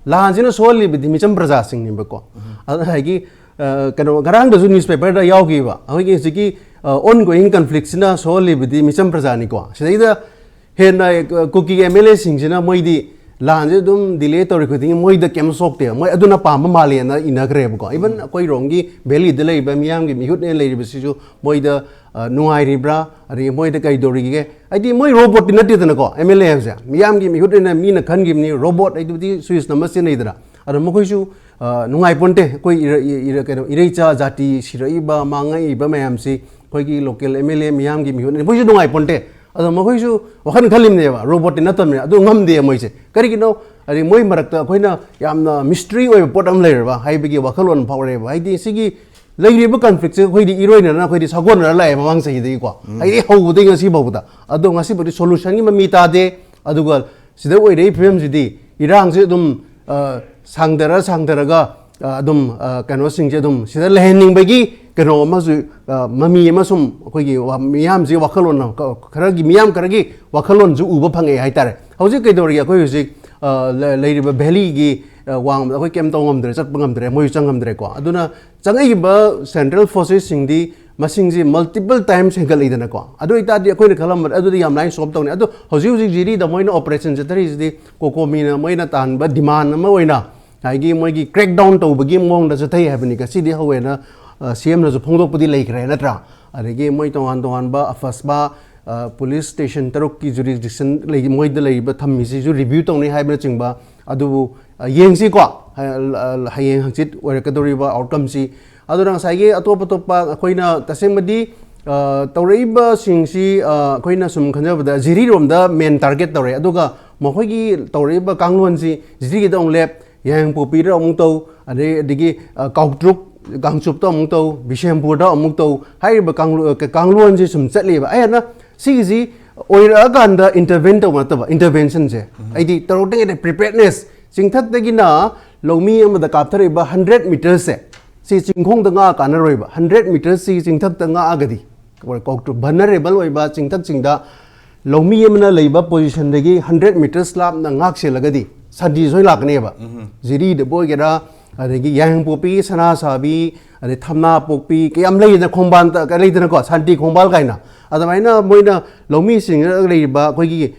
ꯂꯥꯟꯁꯤꯅ ꯁꯣꯛꯍꯜꯂꯤꯕꯗꯤ ꯃꯤꯆꯝ ꯄ꯭ꯔꯖꯥꯁꯤꯡꯅꯦꯕꯀꯣ꯫ ꯑꯗꯨꯅ ꯉꯁꯥꯏꯒꯤ, ꯑ, ꯀꯩꯅꯣ, ꯉꯔꯥꯡꯗꯁꯨ ꯅ꯭ꯌꯨꯁꯄꯦꯄꯔꯗ ꯌꯥꯎꯈꯤꯕ ꯑꯩꯈꯣꯏꯒꯤ ꯍꯧꯖꯤꯛꯀꯤ, ꯑ, ꯑꯣꯟ ꯒꯣꯌꯤꯡ ꯀꯟꯐ꯭ꯂꯤꯛꯁꯤꯅ ꯁꯣꯛꯍꯜꯂꯤꯕꯗꯤ ꯃꯤꯆꯝ ꯄ꯭ꯔꯖꯥꯅꯤꯀꯣ꯫ ꯁꯤꯗꯩꯗ ꯍꯦꯟꯅ, ꯑ, ꯀꯨꯀꯤ ꯑꯦꯝ ꯑꯦꯜ ꯑꯦꯁꯤꯡꯁꯤꯅ ꯃꯣꯏꯗꯤ ꯂꯥꯟꯁꯦ ꯑꯗꯨꯝ ꯗꯤꯂꯦ ꯇꯧꯔꯤ ꯈꯨꯗꯤꯡꯒꯤ ꯃꯣꯏꯗ ꯀꯩꯝ ꯁꯣꯛꯇꯦꯕ, ꯃꯣꯏ ꯑꯗꯨꯅ ꯄꯥꯝꯕ ꯃꯥꯜꯂꯦꯅ ꯏꯅꯈ꯭ꯔꯦꯕꯀꯣ꯫ ꯏꯚꯟ ꯑꯩꯈꯣꯏꯔꯣꯝꯒꯤ ꯚꯦꯂꯤꯗ ꯂꯩꯔꯤꯕ ꯃꯤꯌꯥꯝꯒꯤ ꯃꯤꯍꯨꯠꯅꯦꯅ ꯂꯩꯔꯤꯕꯁꯤꯁꯨ ꯃꯣꯏꯗ, ꯑ, ꯅꯨꯡꯉꯥꯏꯔꯤꯕ꯭ꯔꯥ, ꯑꯗꯒꯤ ꯃꯣꯏꯗ ꯀꯩ ꯇꯧꯔꯤꯒꯦ? ꯍꯥꯏꯗꯤ ꯃꯣꯏ ꯔꯣꯕꯣꯠꯇꯤ ꯅꯠꯇꯦꯗꯅꯀꯣ, ꯑꯦꯝ ꯑꯦꯜ ꯑꯦ ꯍꯥꯏꯕꯁꯦ ꯃꯤꯌꯥꯝꯒꯤ ꯃꯤꯍꯨꯠꯅꯦꯅ ꯃꯤꯅ ꯈꯟꯈꯤꯕꯅꯤ꯫ ꯔꯣꯕꯣꯠ ꯍꯥꯏꯗꯨꯕꯨꯗꯤ ꯁ꯭ꯋꯤꯆ ꯅꯝꯕ ꯆꯦꯟꯅꯩꯗꯅ꯫ ꯑꯗꯣ ꯃꯈꯣꯏꯁꯨ, ꯑ, ꯅꯨꯡꯉꯥꯏꯄꯣꯟꯇꯦ꯫ ꯑꯩꯈꯣꯏ ꯏꯔ-, ꯏꯔ-, ꯀꯩꯅꯣ, ꯏꯔꯩꯆꯥ ꯖꯥꯇꯤ ꯁꯤꯔꯛꯏꯕ, ꯃꯥꯡꯉꯛꯏꯕ ꯃꯌꯥꯝꯁꯤ ꯑꯩꯈꯣꯏꯒꯤ ꯂꯣꯀꯦꯜ ꯑꯦꯝ ꯑꯦꯜ ꯑꯦ ꯃꯤꯌꯥꯝꯒꯤ ꯃꯤꯍꯨꯠꯅꯤ, ꯃꯣꯏꯁꯨ ꯅꯨꯡꯉꯥꯏꯄꯣꯟꯇꯦ꯫ ꯑꯗꯣ ꯃꯈꯣꯏꯁꯨ ꯋꯥꯈꯜ ꯈꯜꯂꯤꯕꯅꯦꯕ, ꯔꯣꯕꯣꯠꯇꯤ ꯅꯠꯇꯕꯅꯤꯅ꯫ ꯑꯗꯨ ꯉꯝꯗꯦ ꯃꯣꯏꯁꯦ꯫ ꯀꯔꯤꯒꯤꯅꯣ? ꯍꯥꯏꯗꯤ ꯃꯣꯏ ꯃꯔꯛꯇ ꯑꯩꯈꯣꯏꯅ ꯌꯥꯝꯅ ꯃꯤꯁꯇ꯭ꯔꯤ ꯑꯣꯏꯕ ꯄꯣꯠ ꯑꯃ ꯂꯩꯔꯕ ꯍꯥꯏꯕꯒꯤ ꯋꯥꯈꯜꯂꯣꯟ ꯐꯥꯎꯔꯛꯑꯦꯕ꯫ ꯍꯥꯏꯗꯤ ꯁꯤꯒꯤ ꯂꯩꯔꯤꯕ ꯀꯟꯐ꯭ꯂꯤꯛꯁꯦ ꯑꯩꯈꯣꯏꯗꯤ ꯏꯔꯣꯏꯅꯅ ꯑꯩꯈꯣꯏꯗꯤ ꯁꯥꯒꯣꯟꯅꯔ ꯂꯥꯛꯑꯦ ꯃꯃꯥꯡ ꯆꯍꯤꯗꯒꯤꯀꯣ꯫ ꯍꯥꯏꯗꯤ ꯍꯧꯕꯗꯒꯤ ꯉꯁꯤ ꯐꯥꯎꯕꯗ꯫ ꯑꯗꯣ ꯉꯁꯤꯐꯥꯎꯗꯤ ꯁꯣꯂꯨꯁꯟꯒꯤ ꯃꯃꯤ ꯇꯥꯗꯦ꯫ ꯑꯗꯨꯒ ꯁꯤꯗ ꯑꯣꯏꯔꯛꯏ ꯐꯤꯕꯝꯁꯤꯗꯤ ꯏꯔꯥꯡꯁꯦ ꯑꯗꯨꯝ, ꯑ, ꯁꯥꯡꯊꯔ ꯁꯥꯡꯊꯔꯒ, ꯑ, ꯑꯗꯨꯝ, ꯑ, ꯀꯩꯅꯣꯁꯤꯡꯁꯦ ꯑꯗꯨꯝ ꯁꯤꯗ ꯂꯩꯍꯟꯅꯤꯡꯕꯒꯤ ꯀꯩꯅꯣ ꯑꯃꯁꯨ, ꯑ, ꯃꯃꯤ ꯑꯃ ꯁꯨꯝ ꯑꯩꯈꯣꯏꯒꯤ ꯋꯥ-, ꯃꯤꯌꯥꯝꯁꯤ ꯋꯥꯈꯜꯂꯣꯟ ꯈ-, ꯈꯔꯒꯤ, ꯃꯤꯌꯥꯝ ꯈꯔꯒꯤ ꯋꯥꯈꯜꯂꯣꯟꯁꯨ ꯎꯕ ꯐꯪꯉꯛꯑꯦ ꯍꯥꯏꯇꯥꯔꯦ꯫ ꯍꯧꯖꯤꯛ ꯀꯩꯗꯧꯔꯤꯒꯦ? ꯑꯩꯈꯣꯏ ꯍꯧꯖꯤꯛ, ꯑ, ꯂ-, ꯂꯩꯔꯤꯕ ꯚꯦꯂꯤꯒꯤ, ꯋꯥꯡꯕꯗ ꯑꯩꯈꯣꯏ ꯀꯩꯝ ꯇꯧ ꯉꯝꯗ꯭ꯔꯦ, ꯆꯠꯄ ꯉꯝꯗ꯭ꯔꯦ, ꯃꯣꯏꯁꯨ ꯆꯪ ꯉꯝꯗ꯭ꯔꯦꯀꯣ꯫ ꯑꯗꯨꯅ ꯆꯪꯉꯛꯏꯕ central forcesꯁꯤꯡꯗꯤ ꯃꯁꯤꯡꯁꯤ multiple times ꯍꯦꯟꯒꯠꯂꯛꯏꯗꯅꯀꯣ꯫ ꯑꯗꯨ ꯑꯣꯏꯇꯥꯔꯗꯤ ꯑꯩꯈꯣꯏꯅ ꯈꯜꯂꯝꯕꯗ ꯑꯗꯨꯗꯤ ꯌꯥꯝ ꯂꯥꯏꯅ solve ꯇꯧꯅꯤ꯫ ꯑꯗꯣ ꯍꯧꯖꯤꯛ ꯍꯧꯖꯤꯛ ꯖꯤꯔꯤꯗ ꯃꯣꯏꯅ operation ꯆꯠꯊꯔꯤꯁꯤꯗꯤ COCOMIꯅ ꯃꯣꯏꯅ ꯇꯥꯟꯕ demand ꯑꯃ ꯑꯣꯏꯅ ꯉꯁꯥꯏꯒꯤ ꯃꯣꯏꯒꯤ crackdown ꯇꯧꯕꯒꯤ ꯃꯑꯣꯡꯗ ꯆꯠꯊꯩ ꯍꯥꯏꯕꯅꯤ꯫ ꯉꯁꯤꯗꯤ ꯍꯧꯋꯦꯅ CMꯅꯁꯨ ꯐꯣꯡꯗꯣꯛꯄꯗꯤ ꯂꯩꯈ꯭ꯔꯦ ꯅꯠꯇ꯭ꯔꯥ? ꯑꯗꯒꯤ ꯃꯣꯏ ꯇꯣꯉꯥꯟ ꯇꯣꯉꯥꯟꯕ ꯑꯐꯁꯕꯥ police station ꯇꯔꯨꯛꯀꯤ jurisdiction ꯂꯩ, ꯃꯣꯏꯗ ꯂꯩꯔꯤꯕ ꯊꯝꯃꯤꯁꯤꯁꯨ review ꯇꯧꯅꯤ ꯍꯥꯏꯕꯅꯆꯤꯡꯕ꯫ ꯑꯗꯨꯕꯨ ꯌꯦꯡꯁꯤꯀꯣ, ꯍꯌꯦꯡ ꯍꯪꯆꯤꯠ ꯑꯣꯏꯔꯛꯀꯗꯧꯔꯤꯕ outcomeꯁꯤ꯫ ꯑꯗꯨꯅ ꯉꯁꯥꯏꯒꯤ ꯑꯇꯣꯞ ꯑꯇꯣꯞꯄ ꯑꯩꯈꯣꯏꯅ ꯇꯁꯦꯡꯕꯗꯤ ꯇꯧꯔꯛꯏꯕꯁꯤꯡꯁꯤ ꯑꯩꯈꯣꯏꯅ ꯁꯨꯝ ꯈꯟꯖꯕꯗ ꯖꯤꯔꯤꯔꯣꯝꯗ main target ꯇꯧꯔꯛꯑꯦ꯫ ꯑꯗꯨꯒ ꯃꯈꯣꯏꯒꯤ ꯇꯧꯔꯛꯏꯕ ꯀꯥꯡꯂꯣꯟꯁꯤ ꯖꯤꯔꯤꯒꯤꯗ ꯑꯃꯨꯛ ꯂꯦꯞ, ꯌꯥꯏꯉꯪꯄꯣꯛꯄꯤꯗ ꯑꯃꯨꯛ ꯇꯧ, ꯑꯗꯩ ꯑꯗꯒꯤ ꯀꯥꯎꯇ꯭ꯔꯨꯛ, ꯀꯥꯡꯆꯨꯞꯇ ꯑꯃꯨꯛ ꯇꯧ, ꯕꯤꯁꯦꯝꯄꯨꯔꯗ ꯑꯃꯨꯛ ꯇꯧ ꯍꯥꯏꯔꯤꯕ ꯀꯥꯡꯂꯣꯟꯁꯤ ꯁꯨꯝ ꯆꯠꯂꯤꯕ꯫ ꯑꯩꯅ ꯁꯤꯒꯤꯁꯤ ꯑꯣꯏꯔꯛꯑꯀꯥꯟꯗ intervene ꯇꯧꯕ ꯅꯠꯇꯕ, interventionꯁꯦ ꯑꯩꯗꯤ ꯇꯧꯔꯛꯇ꯭ꯔꯤꯉꯩꯗ preparedness, ꯆꯤꯡꯊꯛꯇꯒꯤꯅ ꯂꯧꯃꯤ ꯑꯃꯗ ꯀꯥꯞꯊꯔꯛꯏꯕ hundred metersꯁꯦ, ꯁꯤ ꯆꯤꯡꯈꯣꯡꯗ ꯉꯥꯛꯑ ꯀꯥꯟꯅꯔꯣꯏꯕ꯫ Hundred metersꯁꯤ ꯆꯤꯡꯊꯛꯇ ꯉꯥꯛꯑꯒꯗꯤ vulnerable ꯑꯣꯏꯕ ꯆꯤꯡꯊꯛꯁꯤꯡꯗ ꯂꯧꯃꯤ ꯑꯃꯅ ꯂꯩꯕ positionꯗꯒꯤ hundred metres ꯂꯥꯞꯅ ꯉꯥꯛ ꯁꯦꯜꯂꯒꯗꯤ ꯁꯥꯟꯇꯤ ꯁꯣꯏ ꯂꯥꯛꯀꯅꯦꯕ꯫ ꯖꯤꯔꯤꯗꯕꯨ ꯑꯣꯏꯒꯦꯔꯥ, ꯑꯗꯒꯤ ꯌꯥꯏꯉꯪꯄꯣꯛꯄꯤ, ꯁꯅꯥꯁꯥꯕꯤ, ꯑꯗꯩ ꯊꯝꯅꯥꯄꯣꯛꯄꯤ, ꯀꯌꯥꯝ ꯂꯩꯗꯅ, ꯈꯣꯡꯕꯥꯟ ꯂꯩꯗꯅꯀꯣ, ꯁꯥꯟꯇꯤ ꯈꯣꯡꯕꯥꯜ ꯀꯥꯏꯅ꯫ ꯑꯗꯨꯃꯥꯏꯅ ꯃꯣꯏꯅ ꯂꯧꯃꯤꯁꯤꯡ ꯂꯩꯔꯤꯕ ꯑꯩꯈꯣꯏꯒꯤ